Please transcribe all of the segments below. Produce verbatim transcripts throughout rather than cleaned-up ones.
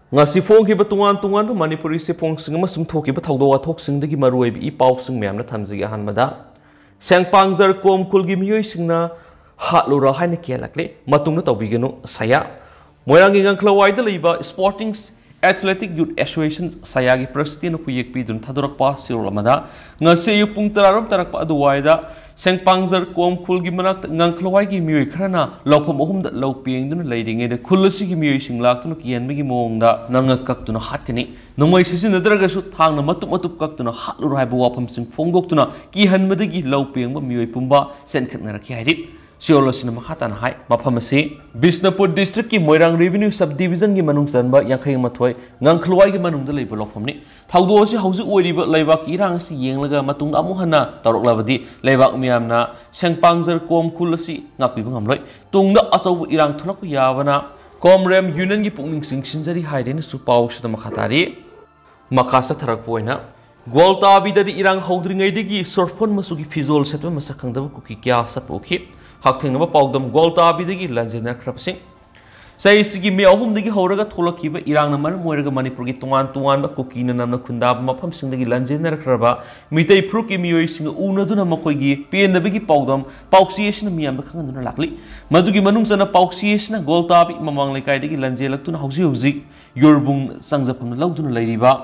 ꯉꯁꯤ ꯐꯣꯡꯈꯤꯕ ꯇꯣꯉꯥꯟ ꯇꯣꯉꯥꯟꯕ ꯃꯅꯤꯄꯨꯔꯤ ꯆꯦꯐꯣꯡꯁꯤꯡ ꯑꯃꯁꯨꯡ ꯊꯣꯛꯈꯤꯕ ꯊꯧꯗꯣꯛ ꯋꯥꯊꯣꯛꯁꯤꯡꯗꯒꯤ ꯃꯔꯨꯑꯣꯏꯕ ꯏ ꯄꯥꯎꯁꯤꯡ ꯃꯌꯥꯝꯅ ꯊꯝꯖꯒꯦ꯫ ꯑꯍꯥꯟꯕꯗ, ꯁꯦꯡꯄꯥꯡꯖꯔ ꯀꯣꯝ ꯈꯨꯜꯒꯤ ꯃꯤꯑꯣꯏꯁꯤꯡꯅ "ꯍꯥꯠꯂꯨꯔꯥ" ꯍꯥꯏꯅ ꯀꯤꯍꯜꯂꯛꯂꯤ, ꯃꯇꯨꯡꯗ ꯇꯧꯕꯤꯒꯅꯨ ꯁꯌꯥ꯫ ꯃꯣꯏꯔꯥꯡꯒꯤ ꯉꯥꯡꯈꯂꯋꯥꯏꯗ ꯂꯩꯕ Sporting Athletic Youth Association ꯁꯌꯥꯒꯤ ꯄ꯭ꯔꯁꯤꯗꯦꯟꯅ ꯈꯨꯌꯦꯛ ꯄꯤꯗꯨꯅ ꯊꯥꯗꯣꯔꯛꯄ ꯆꯦꯔꯣꯜ ꯑꯃꯗ, ꯉꯁꯤ ꯑꯌꯨꯛ ꯄꯨꯡ ꯇꯔꯥꯔꯣꯝ ꯇꯥꯔꯛꯄ ꯑꯗꯨꯋꯥꯏꯗ ꯁꯦꯡꯄꯥꯡꯖꯔ ꯀꯣꯝ ꯈꯨꯜꯒꯤ ꯃꯅꯥꯛꯇ ꯉꯥꯡꯈꯂꯋꯥꯏꯒꯤ ꯃꯤꯑꯣꯏ ꯈꯔꯅ ꯂꯧꯐꯝ ꯑꯍꯨꯝꯗ ꯂꯧ ꯄꯦꯡꯗꯨꯅ ꯂꯩꯔꯤꯉꯩꯗ ꯈꯨꯜ ꯑꯁꯤꯒꯤ ꯃꯤꯑꯣꯏꯁꯤꯡ ꯂꯥꯛꯇꯨꯅ ꯀꯤꯍꯟꯕꯒꯤ ꯃꯑꯣꯡꯗ ꯅꯪꯅ ꯀꯛꯇꯨꯅ ꯍꯥꯠꯀꯅꯤ, ꯅꯣꯡꯃꯩ ꯁꯤꯖꯤꯟꯅꯗ꯭ꯔꯒꯁꯨ ꯊꯥꯡꯅ ꯃꯇꯨꯞ ꯃꯇꯨꯞ ꯀꯛꯇꯨꯅ ꯍꯥꯠꯂꯨꯔꯥ ꯍꯥꯏꯕ ꯋꯥꯐꯝꯁꯤꯡ ꯐꯣꯡꯗꯣꯛꯇꯨꯅ ꯀꯤꯍꯟꯕꯗꯒꯤ ꯂꯧ ꯄꯦꯡꯕ ꯃꯤꯑꯣꯏ ꯄꯨꯝꯕ ꯆꯦꯟꯈꯠꯅꯔꯛꯈꯤ ꯍꯥꯏꯔꯤ꯫ ꯁꯤꯑꯣꯜ ꯑꯁꯤꯅ ꯃꯈꯥ ꯇꯥꯅ ꯍꯥꯏ, ꯃꯐꯝ ꯑꯁꯤ ꯕꯤꯁꯅꯨꯄꯨꯔ district ꯀꯤ ꯃꯣꯏꯔꯥꯡ revenue sub division ꯒꯤ ꯃꯅꯨꯡ ꯆꯟꯕ ꯌꯥꯡꯈꯩ ꯃꯥꯊꯣꯏ ꯉꯥꯡꯈꯂꯋꯥꯏꯒꯤ ꯃꯅꯨꯡꯗ ꯂꯩꯕ ꯂꯧꯐꯝꯅꯤ꯫ ꯊꯧꯗꯣꯛ ꯑꯁꯤ ꯍꯧꯖꯤꯛ ꯑꯣꯏꯔꯤꯕ ꯂꯩꯕꯥꯛꯀꯤ ꯏꯔꯥꯡ ꯑꯁꯤ ꯌꯦꯡꯂꯒ ꯃꯇꯨꯡꯗ ꯑꯃꯨꯛ ꯍꯟꯅ ꯇꯧꯔꯛꯂꯕꯗꯤ ꯂꯩꯕꯥꯛ ꯃꯤꯌꯥꯝꯅ ꯁꯦꯡꯄꯥꯡꯖꯔ ꯀꯣꯝ ꯈꯨꯜ ꯑꯁꯤ ꯉꯥꯛꯄꯤꯕ ꯉꯝꯂꯣꯏ꯫ ꯇꯨꯡꯗ ꯑꯆꯧꯕ ꯏꯔꯥꯡ ꯊꯣꯛꯂꯛꯄ ꯌꯥꯕꯅ ꯀꯣꯝꯔꯦꯝ Union ꯒꯤ ꯄꯨꯛꯅꯤꯡ ꯆꯤꯡꯁꯤꯟꯖꯔꯤ ꯍꯥꯏꯗꯨꯅꯁꯨ ꯄꯥꯎꯁꯤꯗ ꯃꯈꯥ ꯇꯥꯔꯤ꯫ ꯃꯈꯥ ꯆꯠꯊꯔꯛꯄ ꯑꯣꯏꯅ, ꯒ꯭ꯋꯥꯜꯇꯥꯕꯤꯗꯗꯤ ꯏꯔꯥꯡ ꯍꯧꯗ꯭ꯔꯤꯉꯩꯗꯒꯤ ꯁꯣꯔꯐꯣꯟ ꯃꯆꯨꯒꯤ ꯐꯤꯖꯣꯜ ꯁꯦꯠꯄ ꯃꯁꯛ ꯈꯪꯗꯕ ꯀꯨꯀꯤ ꯀꯌꯥ ꯆꯠꯄ ꯎꯈꯤ꯫ ꯍꯛꯊꯦꯡꯅꯕ ꯄꯥꯎꯗꯝ: ꯒ꯭ꯋꯥꯜꯇꯥꯕꯤꯗꯒꯤ ꯂꯥꯟꯖꯦꯟꯅꯈ꯭ꯔꯕꯁꯤꯡ꯫ ꯆꯍꯤꯁꯤꯒꯤ ꯃꯦ ꯑꯍꯨꯝꯗꯒꯤ ꯍꯧꯔꯒ ꯊꯣꯛꯂꯛꯈꯤꯕ ꯏꯔꯥꯡꯅ ꯃꯔꯝ ꯑꯣꯏꯔꯒ ꯃꯅꯤꯄꯨꯔꯒꯤ ꯇꯣꯉꯥꯟ ꯇꯣꯉꯥꯟꯕ ꯀꯨꯀꯤꯅ ꯅꯝꯅ ꯈꯨꯟꯗꯥꯕ ꯃꯐꯝꯁꯤꯡꯗꯒꯤ ꯂꯥꯟꯖꯦꯟꯅꯔꯛꯈ꯭ꯔꯕ ꯃꯤꯇꯩ ꯐꯨꯔꯨꯞꯀꯤ ꯃꯤꯑꯣꯏꯁꯤꯡꯒ ꯎꯅꯗꯨꯅ ꯃꯈꯣꯏꯒꯤ ꯄꯦꯟꯗꯕꯒꯤ ꯄꯥꯎꯗꯝ ꯄꯥꯎꯆꯦ ꯑꯁꯤꯅ ꯃꯤꯌꯥꯝꯗ ꯈꯪꯍꯟꯗꯨꯅ ꯂꯥꯛꯂꯤ꯫ ꯃꯗꯨꯒꯤ ꯃꯅꯨꯡ ꯆꯟꯅ ꯄꯥꯎꯆꯦ ꯑꯁꯤꯅ ꯒꯣꯜꯇꯥꯕꯤ ꯃꯃꯥꯡ ꯂꯩꯀꯥꯏꯗꯒꯤ ꯂꯥꯟꯖꯦꯜꯂꯛꯇꯨꯅ ꯍꯧꯖꯤꯛ ꯍꯧꯖꯤꯛ ꯌꯨꯔꯕꯨꯡ ꯆꯪꯖꯐꯝꯗ ꯂꯧꯗꯨꯅ ꯂꯩꯔꯤꯕ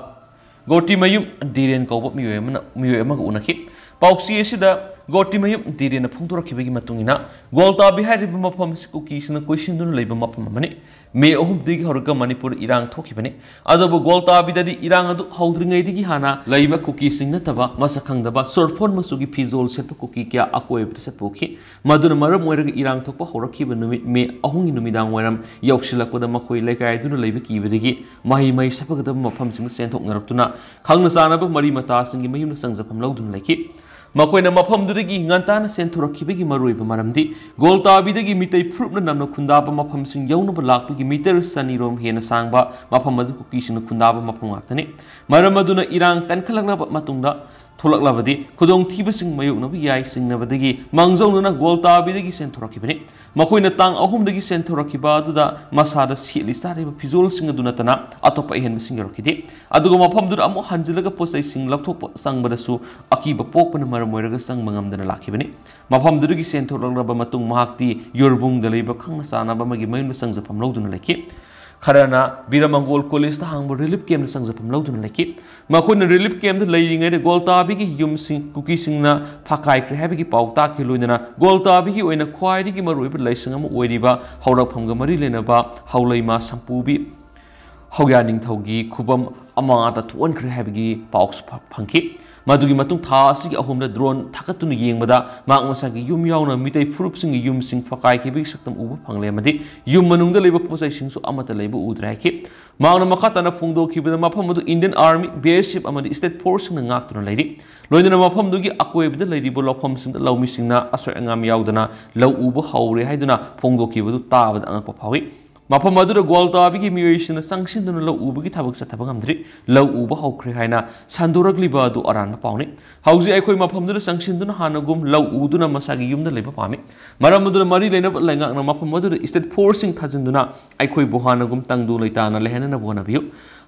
ꯒꯣꯇꯤꯃꯌꯨꯝ ꯗꯤꯔꯦꯟ ꯀꯧꯕ ꯃꯤꯑꯣꯏ ꯑꯃꯅ, ꯃꯤꯑꯣꯏ ꯑꯃꯒ ꯎꯅꯈꯤ꯫ ꯄꯥꯎꯆꯦ ꯑꯁꯤꯗ ꯒꯣꯇꯤꯃꯌꯨꯝ ꯗꯤꯔꯦꯟꯅ ꯐꯣꯡꯗꯣꯔꯛꯈꯤꯕꯒꯤ ꯃꯇꯨꯡ ꯏꯟꯅ, ꯒꯣꯜꯇꯥꯕꯤ ꯍꯥꯏꯔꯤꯕ ꯃꯐꯝ ꯑꯁꯤ ꯀꯨꯀꯤꯁꯤꯡꯅ ꯀꯣꯏꯁꯤꯟꯗꯨꯅ ꯂꯩꯕ ꯃꯐꯝ ꯑꯃꯅꯤ꯫ ꯃꯦ ꯑꯍꯨꯝꯗꯒꯤ ꯍꯧꯔꯒ ꯃꯅꯤꯄꯨꯔꯗ ꯏꯔꯥꯡ ꯊꯣꯛꯈꯤꯕꯅꯤ꯫ ꯑꯗꯨꯕꯨ ꯒꯣꯜꯇꯥꯕꯤꯗꯗꯤ ꯏꯔꯥꯡ ꯑꯗꯨ ꯍꯧꯗ꯭ꯔꯤꯉꯩꯗꯒꯤ ꯍꯥꯟꯅ ꯂꯩꯕ ꯀꯨꯀꯤꯁꯤꯡ ꯅꯠꯇꯕ ꯃꯁꯛ ꯈꯪꯗꯕ ꯁꯣꯔꯐꯣꯟ ꯃꯆꯨꯒꯤ ꯐꯤꯖꯣꯜ ꯁꯦꯠꯄ ꯀꯨꯀꯤ ꯀꯌꯥ ꯑꯀꯣꯏꯕꯗ ꯆꯠꯄ ꯎꯈꯤ꯫ ꯃꯗꯨꯅ ꯃꯔꯝ ꯑꯣꯏꯔꯒ ꯏꯔꯥꯡ ꯊꯣꯛꯄ ꯍꯧꯔꯛꯈꯤꯕ ꯅꯨꯃꯤꯠ ꯃꯦ ꯑꯍꯨꯝꯒꯤ ꯅꯨꯃꯤꯗꯥꯡ ꯋꯥꯏꯔꯝ ꯌꯧꯁꯤꯜꯂꯛꯄꯗ ꯃꯈꯣꯏ ꯂꯩꯀꯥꯏ ꯑꯗꯨꯅ ꯂꯩꯕ ꯀꯤꯕꯗꯒꯤ ꯃꯍꯩ ꯃꯍꯩ ꯁꯠꯄꯒꯗꯕ ꯃꯐꯝꯁꯤꯡꯗ ꯆꯦꯟꯊꯣꯛꯅꯔꯛꯇꯨꯅ ꯈꯪꯅ ꯆꯥꯟꯅꯕ ꯃꯔꯤ ꯃꯇꯥꯁꯤꯡꯒꯤ ꯃꯌꯨꯝꯗ ꯆꯪꯖꯐꯝ ꯂꯧꯗꯨꯅ ꯂꯩꯈꯤ꯫ ꯃꯈꯣꯏꯅ ꯃꯐꯝꯗꯨꯗꯒꯤ ꯉꯟꯇꯥꯅ ꯆꯦꯟꯊꯣꯔꯛꯈꯤꯕꯒꯤ ꯃꯔꯨꯑꯣꯏꯕ ꯃꯔꯝꯗꯤ ꯒꯣꯜꯇꯥꯕꯤꯗꯒꯤ ꯃꯤꯇꯩ ꯐꯨꯔꯨꯞꯅ ꯅꯝꯅ ꯈꯨꯟꯗꯥꯕ ꯃꯐꯝꯁꯤꯡ ꯌꯧꯅꯕ ꯂꯥꯛꯄꯒꯤ ꯃꯤꯇꯔ ꯆꯅꯤꯔꯣꯝ ꯍꯦꯟꯅ ꯁꯥꯡꯕ ꯃꯐꯝ ꯑꯗꯨ ꯀꯨꯀꯤꯁꯤꯡꯅ ꯈꯨꯟꯗꯥꯕ ꯃꯐꯝ ꯉꯥꯛꯇꯅꯤ꯫ ꯃꯔꯝ ꯑꯗꯨꯅ ꯏꯔꯥꯡ ꯀꯟꯈꯠꯂꯛꯂꯕ ꯃꯇꯨꯡꯗ ꯊꯣꯛꯂꯛꯂꯕꯗꯤ ꯈꯨꯗꯣꯡꯊꯤꯕꯁꯤꯡ ꯃꯥꯌꯣꯛꯅꯕ ꯌꯥꯏ ꯆꯤꯡꯅꯕꯗꯒꯤ ꯃꯥꯡꯖꯧꯅꯅ ꯒꯣꯜꯇꯥꯕꯤꯗꯒꯤ ꯆꯦꯟꯊꯣꯔꯛꯈꯤꯕꯅꯤ꯫ ꯃꯈꯣꯏꯅ ꯇꯥꯡ ꯑꯍꯨꯝꯗꯒꯤ ꯆꯦꯟꯊꯣꯔꯛꯈꯤꯕ ꯑꯗꯨꯗ ꯃꯁꯥꯗ ꯁꯦꯠꯂꯤ ꯆꯥꯔꯤꯕ ꯐꯤꯖꯣꯜꯁꯤꯡ ꯑꯗꯨ ꯅꯠꯇꯅ ꯑꯇꯣꯞꯄ ꯑꯍꯦꯟꯕꯁꯤꯡ ꯌꯧꯔꯛꯈꯤꯗꯦ꯫ ꯑꯗꯨꯒ ꯃꯐꯝꯗꯨꯗ ꯑꯃꯨꯛ ꯍꯟꯖꯤꯜꯂꯒ ꯄꯣꯠꯆꯩꯁꯤꯡ ꯂꯧꯊꯣꯛꯄ ꯆꯪꯕꯗꯁꯨ ꯑꯀꯤꯕ ꯄꯣꯛꯄꯅ ꯃꯔꯝ ꯑꯣꯏꯔꯒ ꯆꯪꯕ ꯉꯝꯗꯅ ꯂꯥꯛꯈꯤꯕꯅꯤ꯫ ꯃꯐꯝꯗꯨꯗꯒꯤ ꯆꯦꯟꯊꯣꯛꯂꯛꯂꯕ ꯃꯇꯨꯡ ꯃꯍꯥꯛꯇꯤ ꯌꯨꯔꯕꯨꯡꯗ ꯂꯩꯕ ꯈꯪꯅ ꯆꯥꯟꯅꯕ ꯑꯃꯒꯤ ꯃꯌꯨꯝꯗ ꯆꯪꯖꯐꯝ ꯂꯧꯗꯨꯅ ꯂꯩꯈꯤ꯫ ꯈꯔꯅ ꯕꯤꯔꯃꯪꯒꯣꯜ ꯀꯣꯂꯦꯖꯇ ꯍꯥꯡꯕ ꯔꯤꯂꯤꯐ ꯀꯦꯝꯞꯇ ꯆꯪꯖꯐꯝ ꯂꯧꯗꯨꯅ ꯂꯩꯈꯤ꯫ ꯃꯈꯣꯏꯅ ꯔꯤꯂꯤꯐ ꯀꯦꯝꯞꯇ ꯂꯩꯔꯤꯉꯩꯗ ꯒꯣꯜꯇꯥꯕꯤꯒꯤ ꯌꯨꯝꯁꯤꯡ ꯀꯨꯀꯤꯁꯤꯡꯅ ꯐꯥꯀꯥꯏꯈ꯭ꯔꯦ ꯍꯥꯏꯕꯒꯤ ꯄꯥꯎ ꯇꯥꯈꯤ꯫ ꯂꯣꯏꯅꯅ ꯒꯣꯜꯇꯥꯕꯤꯒꯤ ꯑꯣꯏꯅ ꯈ꯭ꯋꯥꯏꯗꯒꯤ ꯃꯔꯨꯑꯣꯏꯕ ꯂꯥꯏꯁꯪ ꯑꯃ ꯑꯣꯏꯔꯤꯕ ꯍꯧꯔꯛꯐꯝꯒ ꯃꯔꯤ ꯂꯩꯅꯕ ꯍꯧꯂꯩꯃꯥ ꯁꯝꯄꯨꯕꯤ ꯍꯧꯌꯥ ꯅꯤꯡꯊꯧꯒꯤ ꯈꯨꯕꯝ ꯑꯃꯥꯡ ꯑꯇꯥ ꯊꯣꯛꯍꯟꯈ꯭ꯔꯦ ꯍꯥꯏꯕꯒꯤ ꯄꯥꯎꯁꯨ ꯐ-, ꯐꯪꯈꯤ꯫ ꯃꯗꯨꯒꯤ ꯃꯇꯨꯡ ꯊꯥ ꯑꯁꯤꯒꯤ ꯑꯍꯨꯝꯗ ꯗ꯭ꯔꯣꯟ ꯊꯥꯒꯠꯇꯨꯅ ꯌꯦꯡꯕꯗ ꯃꯍꯥꯛ ꯃꯁꯥꯒꯤ ꯌꯨꯝ ꯌꯥꯎꯅ ꯃꯤꯇꯩ ꯐꯨꯔꯨꯞꯁꯤꯡꯒꯤ ꯌꯨꯝꯁꯤꯡ ꯐꯥꯀꯥꯏꯈꯤꯕꯒꯤ ꯁꯛꯇꯝ ꯎꯕ ꯐꯪꯂꯦ ꯑꯃꯗꯤ ꯌꯨꯝ ꯃꯅꯨꯡꯗ ꯂꯩꯕ ꯄꯣꯠꯆꯩꯁꯤꯡꯁꯨ ꯑꯃꯠꯇ ꯂꯩꯕ ꯎꯗ꯭ꯔꯦ ꯍꯥꯏꯈꯤ꯫ ꯃꯍꯥꯛꯅ ꯃꯈꯥ ꯇꯥꯅ ꯐꯣꯡꯗꯣꯛꯈꯤꯕꯗ ꯃꯐꯝ ꯑꯗꯨ Indian Army, B S F ꯑꯃꯗꯤ state forceꯁꯤꯡꯅ ꯉꯥꯛꯇꯨꯅ ꯂꯩꯔꯤ꯫ ꯂꯣꯏꯅꯅ ꯃꯐꯝꯗꯨꯒꯤ ꯑꯀꯣꯏꯕꯗ ꯂꯩꯔꯤꯕ ꯂꯧꯐꯝꯁꯤꯡꯗ ꯂꯧꯃꯤꯁꯤꯡꯅ ꯑꯁꯣꯏ ꯑꯉꯥꯝ ꯌꯥꯎꯗꯅ ꯂꯧ ꯎꯕ ꯍꯧꯔꯦ ꯍꯥꯏꯗꯨꯅ ꯐꯣꯡꯗꯣꯛꯈꯤꯕꯗꯨ ꯇꯥꯕꯗ ꯑꯉꯛꯄ ꯐꯥꯎꯏ꯫ ꯃꯐꯝ ꯑꯗꯨꯗ ꯒꯣꯜꯇꯥꯕꯤꯒꯤ ꯃꯤꯑꯣꯏꯁꯤꯡꯅ ꯆꯪꯁꯤꯟꯗꯨꯅ ꯂꯧ ꯎꯕꯒꯤ ꯊꯕꯛ ꯆꯠꯊꯕ ꯉꯝꯗ꯭ꯔꯤ꯫ ꯂꯧ ꯎꯕ ꯍꯧꯈ꯭ꯔꯦ ꯍꯥꯏꯅ ꯁꯟꯗꯣꯔꯛꯂꯤꯕ ꯑꯗꯨ ꯑꯔꯥꯟꯕ ꯄꯥꯎꯅꯤ꯫ ꯍꯧꯖꯤꯛ ꯑꯩꯈꯣꯏ ꯃꯐꯝꯗꯨꯗ ꯆꯪꯁꯤꯟꯗꯨꯅ ꯍꯥꯟꯅꯒꯨꯝ ꯂꯧ ꯎꯗꯨꯅ ꯃꯁꯥꯒꯤ ꯌꯨꯝꯗ ꯂꯩꯕ ꯄꯥꯝꯃꯤ꯫ ꯃꯔꯝ ꯑꯗꯨꯅ ꯃꯔꯤ ꯂꯩꯅꯕ ꯂꯩꯉꯥꯛꯅ ꯃꯐꯝ ꯑꯗꯨꯗ state forceꯁꯤꯡ ꯊꯥꯖꯤꯟꯗꯨꯅ ꯑꯩꯈꯣꯏꯕꯨ ꯍꯥꯟꯅꯒꯨꯝ ꯇꯪꯗꯨ ꯂꯩꯇꯥꯅ ꯂꯩꯍꯟꯅꯅꯕ ꯍꯣꯠꯅꯕꯤꯌꯨ꯫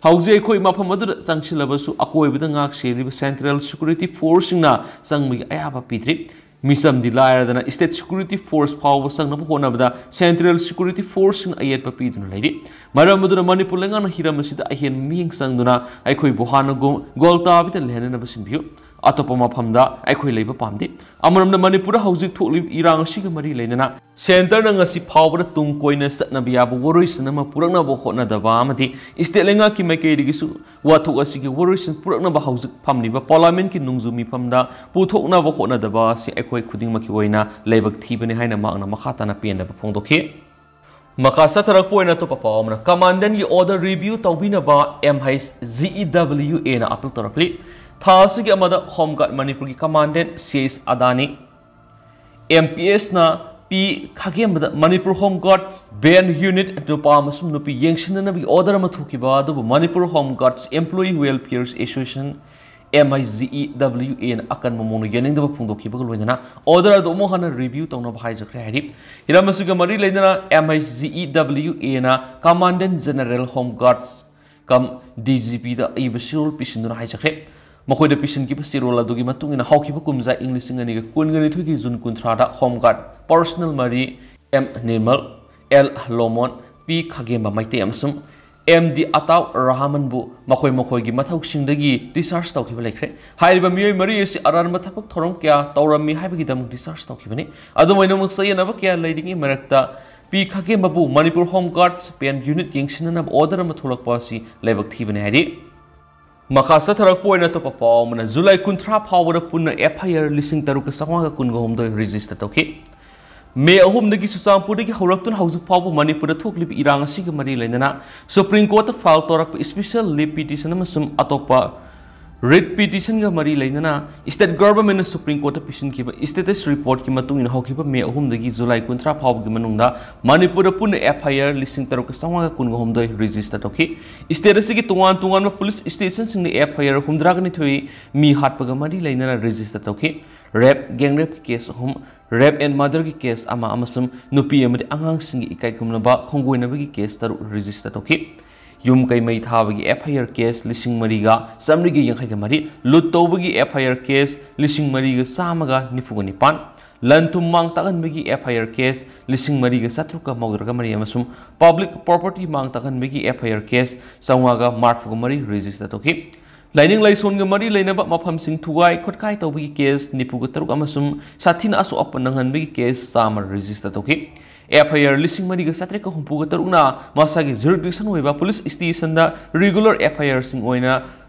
ꯍꯧꯖꯤꯛ ꯑꯩꯈꯣꯏ ꯃꯐꯝ ꯑꯗꯨꯗ ꯆꯪꯁꯤꯜꯂꯕꯁꯨ ꯑꯀꯣꯏꯕꯗ ꯉꯥꯛ ꯁꯦꯜꯂꯤꯕ central security forceꯁꯤꯡꯅ ꯆꯪꯕꯒꯤ ꯑꯌꯥꯕ ꯄꯤꯗ꯭ꯔꯤ꯫ ꯃꯤꯆꯝꯗꯤ ꯂꯥꯏꯔꯗꯅ state security force ꯐꯥꯎꯕ ꯆꯪꯅꯕ ꯍꯣꯠꯅꯕꯗ central security forceꯁꯤꯡꯅ ꯑꯌꯦꯠꯄ ꯄꯤꯗꯨꯅ ꯂꯩꯔꯤ꯫ ꯃꯔꯝ ꯑꯗꯨꯅ ꯃꯅꯤꯄꯨꯔ ꯂꯩꯉꯥꯛꯅ ꯍꯤꯔꯝ ꯑꯁꯤꯗ ꯑꯍꯦꯟꯕ ꯃꯤꯠꯌꯦꯡ ꯆꯪꯗꯨꯅ ꯑꯩꯈꯣꯏꯕꯨ ꯍꯥꯟꯅꯒꯨꯝ ꯒꯣꯜꯇꯥꯕꯤꯗ ꯂꯩꯍꯟꯅꯅꯕ ꯁꯤꯟꯕꯤꯌꯨ꯫ ꯑꯇꯣꯞꯄ ꯃꯐꯝꯗ ꯑꯩꯈꯣꯏ ꯂꯩꯕ ꯄꯥꯝꯗꯦ꯫ ꯑꯃꯔꯣꯝꯗ ꯃꯅꯤꯄꯨꯔꯗ ꯍꯧꯖꯤꯛ ꯊꯣꯛꯂꯤꯕ ꯏꯔꯥꯡ ꯑꯁꯤꯒ ꯃꯔꯤ ꯂꯩꯅꯅ centreꯅ ꯉꯁꯤ ꯐꯥꯎꯕꯗ ꯇꯨꯡ ꯀꯣꯏꯅ ꯆꯠꯅꯕ ꯌꯥꯕ ꯋꯥꯔꯣꯏꯁꯤꯟ ꯑꯃ ꯄꯨꯔꯛꯅꯕ ꯍꯣꯠꯅꯗꯕ ꯑꯃꯗꯤ state ꯂꯩꯉꯥꯛꯀꯤ ꯃꯥꯏꯀꯩꯗꯒꯤꯁꯨ ꯋꯥꯊꯣꯛ ꯑꯁꯤꯒꯤ ꯋꯥꯔꯣꯏꯁꯤꯟ ꯄꯨꯔꯛꯅꯕ ꯍꯧꯖꯤꯛ ꯐꯝꯂꯤꯕ parliamentꯀꯤ ꯅꯣꯡꯖꯨ ꯃꯤꯐꯝꯗ ꯄꯨꯊꯣꯛꯅꯕ ꯍꯣꯠꯅꯗꯕ ꯑꯁꯤ ꯑꯩꯈꯣꯏ ꯈꯨꯗꯤꯡꯃꯛꯀꯤ ꯑꯣꯏꯅ ꯂꯥꯏꯕꯛ ꯊꯤꯕꯅꯤ ꯍꯥꯏꯅ ꯃꯍꯥꯛꯅ ꯃꯈꯥ ꯇꯥꯅ ꯄꯦꯟꯗꯕ ꯐꯣꯡꯗꯣꯛꯈꯤ꯫ ꯃꯈꯥ ꯆꯠꯊꯔꯛꯄ ꯑꯣꯏꯅ ꯑꯇꯣꯞꯄ ꯄꯥꯎ ꯑꯃꯅ, Commandantꯀꯤ order review ꯇꯧꯕꯤꯅꯕ M H G E W Aꯅ appeal ꯇꯧꯔꯛꯂꯤ꯫ ꯊꯥ ꯑꯁꯤꯒꯤ ꯑꯃꯗ Home Guard ꯃꯅꯤꯄꯨꯔꯒꯤ Commandant C H ꯑꯗꯥꯅꯤ, M P Sꯅ P ꯈꯥꯒꯦꯝꯕꯗ Manipur Home Guards band unit ꯅꯨꯄꯥ ꯑꯃꯁꯨꯡ ꯅꯨꯄꯤ ꯌꯦꯡꯁꯤꯟꯅꯅꯕꯒꯤ order ꯑꯃ ꯊꯣꯛꯈꯤꯕ ꯑꯗꯨꯕꯨ Manipur Home Guards Employee Welfare Association, M I G E W A ꯅ ꯑꯀꯟꯕ ꯃꯑꯣꯡꯗ ꯌꯥꯅꯤꯡꯗꯕ ꯐꯣꯡꯗꯣꯛꯈꯤꯕꯒ ꯂꯣꯏꯅꯅ order ꯑꯗꯨ ꯑꯃꯨꯛ ꯍꯟꯅ review ꯇꯧꯅꯕ ꯍꯥꯏꯖꯈ꯭ꯔꯦ ꯍꯥꯏꯔꯤ꯫ ꯍꯤꯔꯝ ꯑꯁꯤꯒ ꯃꯔꯤ ꯂꯩꯅꯅ M I G E W A ꯅ Commandant General Home Guards cum D G P ꯗ ꯑꯏꯕ ꯆꯦꯔꯣꯜ ꯄꯤꯁꯤꯟꯗꯨꯅ ꯍꯥꯏꯖꯈ꯭ꯔꯦ꯫ ꯃꯈꯣꯏꯗ ꯄꯤꯁꯤꯟꯈꯤꯕ ꯆꯦꯔꯣꯜ ꯑꯗꯨꯒꯤ ꯃꯇꯨꯡ ꯏꯟꯅ ꯍꯧꯈꯤꯕ ꯀꯨꯝꯖꯥ ꯏꯪ ꯂꯤꯁꯤꯡ ꯑꯅꯤꯒ ꯀꯨꯟꯒ ꯅꯤꯊꯣꯏꯒꯤ ꯖꯨꯟ ꯀꯨꯟꯊ꯭ꯔꯥꯗ Home Guard personnel ꯃꯔꯤ M Nirmal, L ꯂꯣꯃꯣꯟ, P ꯈꯥꯒꯦꯝꯕ Meitei ꯑꯃꯁꯨꯡ M D ꯑꯇꯥꯎ ꯔꯍꯃꯟꯕꯨ ꯃꯈꯣꯏ ꯃꯈꯣꯏꯒꯤ ꯃꯊꯧꯁꯤꯡꯗꯒꯤ discharge ꯇꯧꯈꯤꯕ ꯂꯩꯈ꯭ꯔꯦ꯫ ꯍꯥꯏꯔꯤꯕ ꯃꯤꯑꯣꯏ ꯃꯔꯤ ꯑꯁꯤ ꯑꯔꯥꯟꯕ ꯊꯕꯛ ꯊꯧꯔꯝ ꯀꯌꯥ ꯇꯧꯔꯝꯃꯤ ꯍꯥꯏꯕꯒꯤꯗꯃꯛ discharge ꯇꯧꯈꯤꯕꯅꯤ꯫ ꯑꯗꯨꯝ ꯑꯣꯏꯅꯃꯛ ꯆꯌꯦꯠꯅꯕ ꯀꯌꯥ ꯂꯩꯔꯤꯉꯩ ꯃꯔꯛꯇ P ꯈꯥꯒꯦꯝꯕꯕꯨ Manipur Home Guard Supreme Unit ꯌꯦꯡꯁꯤꯟꯅꯅꯕ order ꯑꯃ ꯊꯣꯛꯂꯛꯄ ꯑꯁꯤ ꯂꯥꯏꯕꯛ ꯊꯤꯕꯅꯤ ꯍꯥꯏꯔꯤ꯫ ꯃꯈꯥ ꯆꯠꯊꯔꯛꯄ ꯑꯣꯏꯅ ꯑꯇꯣꯞꯄ ꯄꯥꯎ ꯑꯃꯅ, ꯖꯨꯂꯥꯏ ꯀꯨꯟꯊ꯭ꯔꯥ ꯐꯥꯎꯕꯗ ꯄꯨꯟꯅ F I R ꯂꯤꯁꯤꯡ ꯇꯔꯨꯛꯀ ꯆꯥꯝꯃꯉꯥꯒ ꯀꯨꯟꯒ ꯍꯨꯝꯗꯣꯏ register ꯇꯧꯈꯤ꯫ ꯃꯦ ꯑꯍꯨꯝꯗꯒꯤ ꯆꯨꯔꯆꯥꯟꯄꯨꯔꯗꯒꯤ ꯍꯧꯔꯛꯇꯨꯅ ꯍꯧꯖꯤꯛ ꯐꯥꯎꯕ ꯃꯅꯤꯄꯨꯔꯗ ꯊꯣꯛꯂꯤꯕ ꯏꯔꯥꯡ ꯑꯁꯤꯒ ꯃꯔꯤ ꯂꯩꯅꯅ Supreme Court ꯇ file ꯇꯧꯔꯛꯄ special leave petition ꯑꯃꯁꯨꯡ ꯑꯇꯣꯞꯄ writ petition ꯒ ꯃꯔꯤ ꯂꯩꯅꯅ state government ꯅ Supreme Court ꯇ ꯄꯤꯁꯤꯟꯈꯤꯕ status report ꯀꯤ ꯃꯇꯨꯡ ꯏꯟꯅ ꯍꯧꯈꯤꯕ ꯃꯦ ꯑꯍꯨꯝꯗꯒꯤ ꯖꯨꯂꯥꯏ ꯀꯨꯟꯊ꯭ꯔꯥ ꯐꯥꯎꯕꯒꯤ ꯃꯅꯨꯡꯗ ꯃꯅꯤꯄꯨꯔꯗ ꯄꯨꯟꯅ F I R ꯂꯤꯁꯤꯡ ꯇꯔꯨꯛꯀ ꯆꯥꯝꯃꯉꯥꯒ ꯀꯨꯟꯒ ꯍꯨꯝꯗꯣꯏ register ꯇꯧꯈꯤ꯫ State ꯑꯁꯤꯒꯤ ꯇꯣꯉꯥꯟ ꯇꯣꯉꯥꯟꯕ police station ꯁꯤꯡꯗ F I R ꯍꯨꯝꯗ꯭ꯔꯥꯒ ꯅꯤꯊꯣꯏ ꯃꯤ ꯍꯥꯠꯄꯒ ꯃꯔꯤ ꯂꯩꯅꯅ register ꯇꯧꯈꯤ꯫ Rape, gang rape ꯀꯤ case ꯑꯍꯨꯝ, rape and murder ꯒꯤ case ꯑꯃ ꯑꯃꯁꯨꯡ ꯅꯨꯄꯤ ꯑꯃꯗꯤ ꯑꯉꯥꯡꯁꯤꯡꯒꯤ ꯏꯀꯥꯏ ꯈꯨꯝꯅꯕ ꯈꯣꯡꯒꯣꯏꯅꯕꯒꯤ case ꯇꯔꯨꯛ register ꯇꯧꯈꯤ꯫ ꯌꯨꯝ ꯀꯩ ꯃꯩ ꯊꯥꯕꯒꯤ F I R case ꯂꯤꯁꯤꯡ ꯃꯔꯤꯒ ꯆꯥꯃꯔꯤꯒ ꯌꯥꯡꯈꯩꯒ ꯃꯔꯤ, ꯂꯨꯠ ꯇꯧꯕꯒꯤ F I R case ꯂꯤꯁꯤꯡ ꯃꯔꯤꯒ ꯆꯥꯝꯃꯒ ꯅꯤꯐꯨꯒ ꯅꯤꯄꯥꯟ, ꯂꯟ ꯊꯨꯝ ꯃꯥꯡ ꯇꯥꯛꯍꯟꯕꯒꯤ F I R case ꯂꯤꯁꯤꯡ ꯃꯔꯤꯒ ꯆꯥꯇ꯭ꯔꯨꯛꯀ ꯃꯧꯗ꯭ꯔꯥꯒ ꯃꯔꯤ ꯑꯃꯁꯨꯡ public property ꯃꯥꯡ ꯇꯥꯛꯍꯟꯕꯒꯤ F I R case ꯆꯥꯝꯃꯉꯥꯒ ꯃꯔꯤꯐꯨꯒ ꯃꯔꯤ register ꯇꯧꯈꯤ꯫ ꯂꯥꯏꯅꯤꯡ ꯂꯥꯏꯁꯣꯟꯒ ꯃꯔꯤ ꯂꯩꯅꯕ ꯃꯐꯝꯁꯤꯡ ꯊꯨꯒꯥꯏ ꯈꯣꯠꯀꯥꯏ ꯇꯧꯕꯒꯤ case ꯅꯤꯐꯨꯒ ꯇꯔꯨꯛ ꯑꯃꯁꯨꯡ ꯁꯥꯊꯤꯅ ꯑꯁꯣꯛ ꯑꯄꯟ ꯅꯪꯍꯟꯕꯒꯤ case ꯆꯥꯝꯃ register ꯇꯧꯈꯤ꯫ F I R ꯂꯤꯁꯤꯡ ꯃꯔꯤꯒ ꯆꯥꯇ꯭ꯔꯦꯠꯀ ꯍꯨꯝꯐꯨꯒ ꯇꯔꯨꯛꯅ ꯃꯁꯥꯒꯤ jurisdiction ꯑꯣꯏꯕ police station the regular F I R ꯁꯤꯡ ꯑꯣꯏꯅ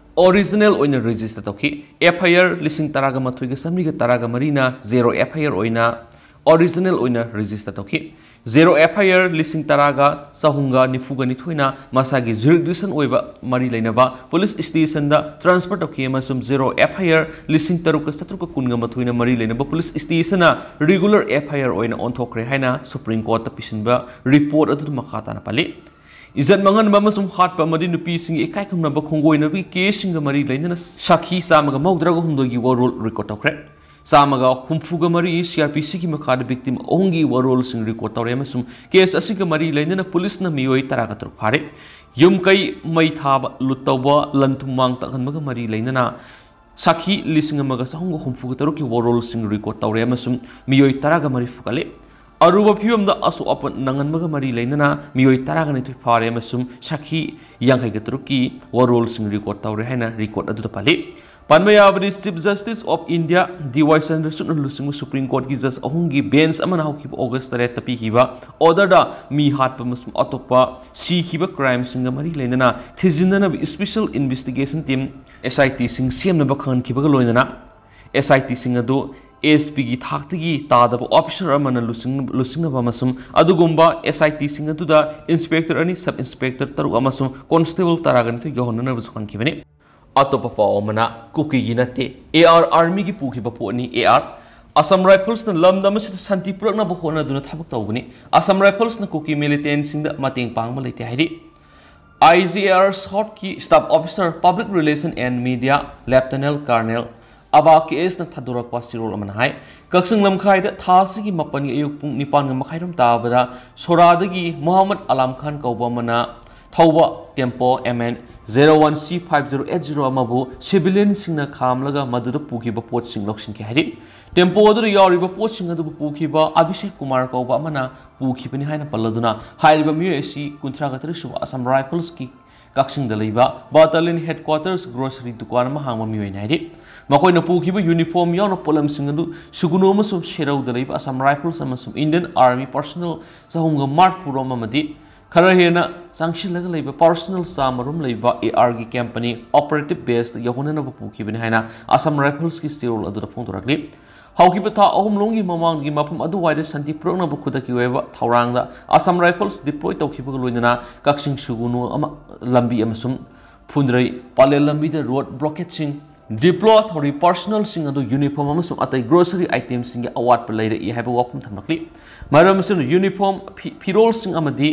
original ꯑꯣꯏꯅ register ꯇꯧꯈꯤ꯫ F I R ꯂꯤꯁꯤꯡ ꯇꯔꯥꯒ ꯃꯥꯊꯣꯏꯒ ꯆꯥꯃꯔꯤꯒ ꯇꯔꯥꯒ ꯃꯔꯤꯅ zero F I R ꯑꯣꯏꯅ original ꯑꯣꯏꯅ register ꯇꯧꯈꯤ꯫ Zero F I R ꯂꯤꯁꯤꯡ ꯇꯔꯥꯒ ꯆꯍꯨꯝꯒ ꯅꯤꯐꯨꯒ ꯅꯤꯊꯣꯏꯅ ꯃꯁꯥꯒꯤ jurisdiction ꯑꯣꯏꯕ ꯃꯔꯤ ꯂꯩꯅꯕ police station ꯗ transfer ꯇꯧꯈꯤ ꯑꯃꯁꯨꯡ zero F I R ꯂꯤꯁꯤꯡ ꯇꯔꯨꯛꯀ ꯆꯥꯇ꯭ꯔꯨꯛꯀ ꯀꯨꯟꯒ ꯃꯥꯊꯣꯏꯅ ꯃꯔꯤ ꯂꯩꯅꯕ police station ꯅ regular F I R ꯑꯣꯏꯅ ꯑꯣꯟꯊꯣꯛꯈ꯭ꯔꯦ ꯍꯥꯏꯅ Supreme Court ꯇ ꯄꯤꯁꯤꯟꯕ report ꯑꯗꯨꯗ ꯃꯈꯥ ꯇꯥꯅ ꯄꯜꯂꯤ꯫ ꯏꯖꯠ ꯃꯥꯡꯍꯟꯕ ꯑꯃꯁꯨꯡ ꯍꯥꯠꯄ ꯑꯃꯗꯤ ꯅꯨꯄꯤꯁꯤꯡꯒꯤ ꯏꯀꯥꯏ ꯈꯨꯝꯅꯕ ꯈꯣꯡꯒꯣꯏꯅꯕꯒꯤ ꯀꯦꯁꯁꯤꯡꯒ ꯃꯔꯤ ꯂꯩꯅꯅ ꯁꯥꯈꯤ ꯆꯥꯝꯃꯒ ꯃꯧꯗ꯭ꯔꯥꯒ ꯍꯨꯝꯗꯣꯏꯒꯤ ꯋꯥꯔꯣꯜ ꯔꯦꯀꯣꯔꯗ ꯇꯧꯈ꯭ꯔꯦ꯫ ꯆꯥꯝꯃꯒ ꯍꯨꯝꯐꯨꯒ ꯃꯔꯤ ꯁꯤ ꯑꯥꯔ ꯄꯤ ꯁꯤꯒꯤ ꯃꯈꯥꯗ ꯚꯤꯛꯇꯤꯝ ꯑꯍꯨꯝꯒꯤ ꯋꯥꯔꯣꯜꯁꯤꯡ ꯔꯦꯀꯣꯔꯗ ꯇꯧꯔꯦ ꯑꯃꯁꯨꯡ ꯀꯦꯁ ꯑꯁꯤꯒ ꯃꯔꯤ ꯂꯩꯅꯅ ꯄꯨꯂꯤꯁꯅ ꯃꯤꯑꯣꯏ ꯇꯔꯥꯒ ꯇꯔꯨꯛ ꯐꯥꯔꯦ꯫ ꯌꯨꯝ ꯀꯩ ꯃꯩ ꯊꯥꯕ, ꯂꯨꯠ ꯇꯧꯕ, ꯂꯟ ꯊꯨꯝ ꯃꯥꯡ ꯇꯥꯛꯍꯟꯕꯒ ꯃꯔꯤ ꯂꯩꯅꯅ ꯁꯥꯈꯤ ꯂꯤꯁꯤꯡ ꯑꯃꯒ ꯆꯍꯨꯝꯒ ꯍꯨꯝꯐꯨꯒ ꯇꯔꯨꯛꯀꯤ ꯋꯥꯔꯣꯜꯁꯤꯡ ꯔꯦꯀꯣꯔꯗ ꯇꯧꯔꯦ ꯑꯃꯁꯨꯡ ꯃꯤꯑꯣꯏ ꯇꯔꯥꯒ ꯃꯔꯤ ꯐꯨꯒꯠꯂꯦ꯫ ꯑꯔꯨꯕ ꯐꯤꯕꯝꯗ ꯑꯁꯣꯛ ꯑꯄꯟ ꯅꯪꯍꯟꯕꯒ ꯃꯔꯤ ꯂꯩꯅꯅ ꯃꯤꯑꯣꯏ ꯇꯔꯥꯒ ꯅꯤꯊꯣꯏ ꯐꯥꯔꯦ ꯑꯃꯁꯨꯡ ꯁꯥꯈꯤ ꯌꯥꯡꯈꯩꯒ ꯇꯔꯨꯛꯀꯤ ꯋꯥꯔꯣꯜꯁꯤꯡ ꯔꯦꯀꯣꯔꯗ ꯇꯧꯔꯦ ꯍꯥꯏꯅ ꯔꯦꯀꯣꯔꯗ ꯑꯗꯨꯗ ꯄꯜꯂꯤ꯫ ꯄꯟꯕ ꯌꯥꯕꯗꯤ, ꯆꯤꯐ ꯖꯁꯇꯤꯁ ꯑꯣꯐ ꯏꯟꯗꯤꯌꯥ ꯗꯤ ꯋꯥꯏ ꯆꯟꯗ꯭ꯔꯆꯨꯗꯅ ꯂꯨꯆꯤꯡꯕ ꯁꯨꯄ꯭ꯔꯤꯝ ꯀꯣꯔꯠꯀꯤ ꯖꯁ ꯑꯍꯨꯝꯒꯤ ꯕꯦꯟꯆ ꯑꯃꯅ ꯍꯧꯈꯤꯕ ꯑꯣꯒꯁ ꯇꯔꯦꯠꯇ ꯄꯤꯈꯤꯕ ꯑꯣꯔꯗꯔꯗ ꯃꯤ ꯍꯥꯠꯄ ꯑꯃꯁꯨꯡ ꯑꯇꯣꯞꯄ ꯁꯤꯈꯤꯕ ꯀ꯭ꯔꯥꯏꯝꯁꯤꯡꯒ ꯃꯔꯤ ꯂꯩꯅꯅ ꯊꯤꯖꯤꯟꯅꯅꯕ ꯏꯁꯄꯤꯁꯦꯜ ꯏꯟꯚꯦꯁꯇꯤꯒꯦꯁꯟ ꯇꯤꯝ, ꯑꯦꯁ ꯑꯥꯏ ꯇꯤꯁꯤꯡ ꯁꯦꯝꯅꯕ ꯈꯪꯍꯟꯈꯤꯕꯒ ꯂꯣꯏꯅꯅ, ꯑꯦꯁ ꯑꯥꯏ ꯇꯤꯁꯤꯡ ꯑꯗꯨ ꯑꯦꯁ ꯄꯤꯒꯤ ꯊꯥꯛꯇꯒꯤ ꯇꯥꯗꯕ ꯑꯣꯐꯤꯁꯔ ꯑꯃꯅ ꯂꯨꯆꯤꯡ-, ꯂꯨꯆꯤꯡꯅꯕ ꯑꯃꯁꯨꯡ ꯑꯗꯨꯒꯨꯝꯕ ꯑꯦꯁ ꯑꯥꯏ ꯇꯤꯁꯤꯡ ꯑꯗꯨꯗ ꯏꯟꯁꯄꯦꯛꯇꯔ ꯑꯅꯤ, ꯁꯕ ꯏꯟꯁꯄꯦꯛꯇꯔ ꯇꯔꯨꯛ ꯑꯃꯁꯨꯡ ꯀꯣꯟꯁꯇꯦꯕꯜ ꯇꯔꯥꯒ ꯅꯤꯊꯣꯏ ꯌꯧꯍꯟꯅꯅꯕꯁꯨ ꯈꯪꯈꯤꯕꯅꯤ꯫ ꯑꯇꯣꯞꯄ ꯄꯥꯎ ꯑꯃꯅ, ꯀꯨꯀꯤꯒꯤ ꯅꯠꯇꯦ, ꯑꯦ ꯑꯥꯔ ꯑꯥꯔꯃꯤꯒꯤ ꯄꯨꯈꯤꯕ ꯄꯣꯠꯅꯤ꯫ ꯑꯦ ꯑꯥꯔ, ꯑꯁꯥꯝ ꯔꯥꯏꯐꯜꯁꯅ ꯂꯝꯗꯝ ꯑꯁꯤꯗ ꯁꯥꯟꯇꯤ ꯄꯨꯔꯛꯅꯕ ꯍꯣꯠꯅꯗꯨꯅ ꯊꯕꯛ ꯇꯧꯕꯅꯤ꯫ ꯑꯁꯥꯝ ꯔꯥꯏꯐꯜꯁꯅ ꯀꯨꯀꯤ ꯃꯤꯂꯤꯇꯦꯟꯁꯤꯡꯗ ꯃꯇꯦꯡ ꯄꯥꯡꯕ ꯂꯩꯇꯦ ꯍꯥꯏꯔꯤ꯫ ꯑꯥꯏ G A R ꯁꯥꯎꯠꯀꯤ staff officer, public relation and media, ꯂꯦꯐꯇꯅꯦꯟ colonel ꯑꯕꯥ ꯀꯦ ꯑꯦꯁꯅ ꯊꯥꯗꯣꯔꯛꯄ ꯆꯦꯔꯣꯜ ꯑꯃꯅ ꯍꯥꯏ, ꯀꯛꯆꯤꯡ ꯂꯝꯈꯥꯏꯗ ꯊꯥ ꯑꯁꯤꯒꯤ ꯃꯥꯄꯟꯒꯤ ꯑꯌꯨꯛ ꯄꯨꯡ ꯅꯤꯄꯥꯟꯒ ꯃꯈꯥꯏꯔꯣꯝ ꯇꯥꯕꯗ ꯁꯣꯔꯥꯗꯒꯤ ꯃꯣꯍꯝꯃꯗ ꯑꯂꯥꯝ ꯈꯥꯟ ꯀꯧꯕ ꯑꯃꯅ ꯊꯧꯕ tempo M and zero one ꯁꯤ ꯐꯥꯏꯚ ꯖꯦꯔꯣ ꯑꯩꯠ ꯖꯦꯔꯣ ꯑꯃꯕꯨ ꯁꯤꯚꯤꯂꯤꯌꯟꯁꯤꯡꯅ ꯈꯥꯝꯂꯒ ꯃꯗꯨꯗ ꯄꯨꯈꯤꯕ ꯄꯣꯠꯁꯤꯡ ꯂꯧꯁꯤꯟꯈꯤ ꯍꯥꯏꯔꯤ꯫ ꯇꯦꯝꯄꯣ ꯑꯗꯨꯗ ꯌꯥꯎꯔꯤꯕ ꯄꯣꯠꯁꯤꯡ ꯑꯗꯨꯕꯨ ꯄꯨꯈꯤꯕ ꯑꯚꯤꯁꯦꯛ ꯀꯨꯃꯥꯔ ꯀꯧꯕ ꯑꯃꯅ ꯄꯨꯈꯤꯕꯅꯤ ꯍꯥꯏꯅ ꯄꯜꯂꯗꯨꯅ, ꯍꯥꯏꯔꯤꯕ ꯃꯤꯑꯣꯏ ꯑꯁꯤ ꯀꯨꯟꯊ꯭ꯔꯥꯒ ꯇꯔꯦꯠ ꯁꯨꯕ ꯑꯁꯥꯝ ꯔꯥꯏꯐꯜꯁꯀꯤ ꯀꯛꯆꯤꯡꯗ ꯂꯩꯕ ꯕꯥꯇꯥꯂꯤꯌꯟ ꯍꯦꯗꯀ꯭ꯋꯥꯇꯔꯁ ꯒ꯭ꯔꯣꯁꯔꯤ ꯗꯨꯀꯥꯟ ꯑꯃ ꯍꯥꯡꯕ ꯃꯤꯑꯣꯏꯅꯤ ꯍꯥꯏꯔꯤ꯫ ꯃꯈꯣꯏꯅ ꯄꯨꯈꯤꯕ ꯌꯨꯅꯤꯐꯣꯔꯝ ꯌꯥꯎꯅ ꯄꯣꯠꯂꯝꯁꯤꯡ ꯑꯗꯨ ꯁꯨꯒꯨꯅꯨ ꯑꯃꯁꯨꯡ ꯁꯦꯔꯧꯗ ꯂꯩꯕ ꯑꯁꯥꯝ ꯔꯥꯏꯐꯜꯁ ꯑꯃꯁꯨꯡ ꯏꯟꯗꯤꯌꯟ ꯑꯥꯔꯃꯤ ꯄꯔꯁꯣꯅꯦꯜ ꯆꯍꯨꯝꯒ ꯃꯔꯤꯐꯨꯔꯣꯝ ꯑꯃꯗꯤ ꯈꯔ ꯍꯦꯟꯅ ꯆꯪꯁꯤꯜꯂꯒ ꯂꯩꯕ ꯄꯔꯁꯣꯅꯦꯜ ꯆꯥꯝꯃꯔꯣꯝ ꯂꯩꯕ ꯑꯦ ꯑꯥꯔꯒꯤ ꯀꯝꯄꯅꯤ ꯑꯣꯄꯔꯦꯇꯤꯚ ꯕꯦꯁꯇ ꯌꯧꯍꯟꯅꯅꯕ ꯄꯨꯈꯤꯕꯅꯤ ꯍꯥꯏꯅ ꯑꯁꯥꯝ ꯔꯥꯏꯐꯜꯁꯀꯤ ꯆꯦꯔꯣꯜ ꯑꯗꯨꯗ ꯐꯣꯡꯗꯣꯔꯛꯂꯤ꯫ ꯍꯧꯈꯤꯕ ꯊꯥ ꯑꯍꯨꯝ ꯂꯣꯝꯒꯤ ꯃꯃꯥꯡꯗꯒꯤ ꯃꯐꯝ ꯑꯗꯨꯋꯥꯏꯗ ꯁꯥꯟꯇꯤ ꯄꯨꯔꯛꯅꯕ ꯈꯨꯗꯛꯀꯤ ꯑꯣꯏꯕ ꯊꯧꯔꯥꯡꯗ ꯑꯁꯥꯝ ꯔꯥꯏꯐꯜꯁ ꯗꯤꯄ꯭ꯂꯣꯏ ꯇꯧꯈꯤꯕꯒ ꯂꯣꯏꯅꯅ ꯀꯛꯆꯤꯡ ꯁꯨꯒꯨꯅꯨ ꯑꯃ ꯂꯝꯕꯤ ꯑꯃꯁꯨꯡ ꯐꯨꯟꯗ꯭ꯔꯩ ꯄꯂꯦꯜ ꯂꯝꯕꯤꯗ ꯔꯣꯗ ꯕ꯭ꯂꯣꯀꯦꯠꯁꯤꯡ, ꯗꯤꯄ꯭ꯂꯣꯏ ꯇꯧꯔꯤ ꯄꯔꯁꯣꯅꯦꯜꯁꯤꯡ ꯑꯗꯨ ꯌꯨꯅꯤꯐꯣꯔꯝ ꯑꯃꯁꯨꯡ ꯑꯇꯩ ꯒ꯭ꯔꯣꯁꯔꯤ ꯑꯥꯏꯇꯦꯝꯁꯤꯡꯒꯤ ꯑꯋꯥꯠꯄ ꯂꯩꯔꯛꯏ ꯍꯥꯏꯕ ꯋꯥꯐꯝ ꯊꯝꯂꯛꯂꯤ꯫ ꯃꯔꯝ ꯑꯁꯤꯅ ꯌꯨꯅꯤꯐꯣꯔꯝ, ꯐꯤ-, ꯐꯤꯔꯣꯜꯁꯤꯡ ꯑꯃꯗꯤ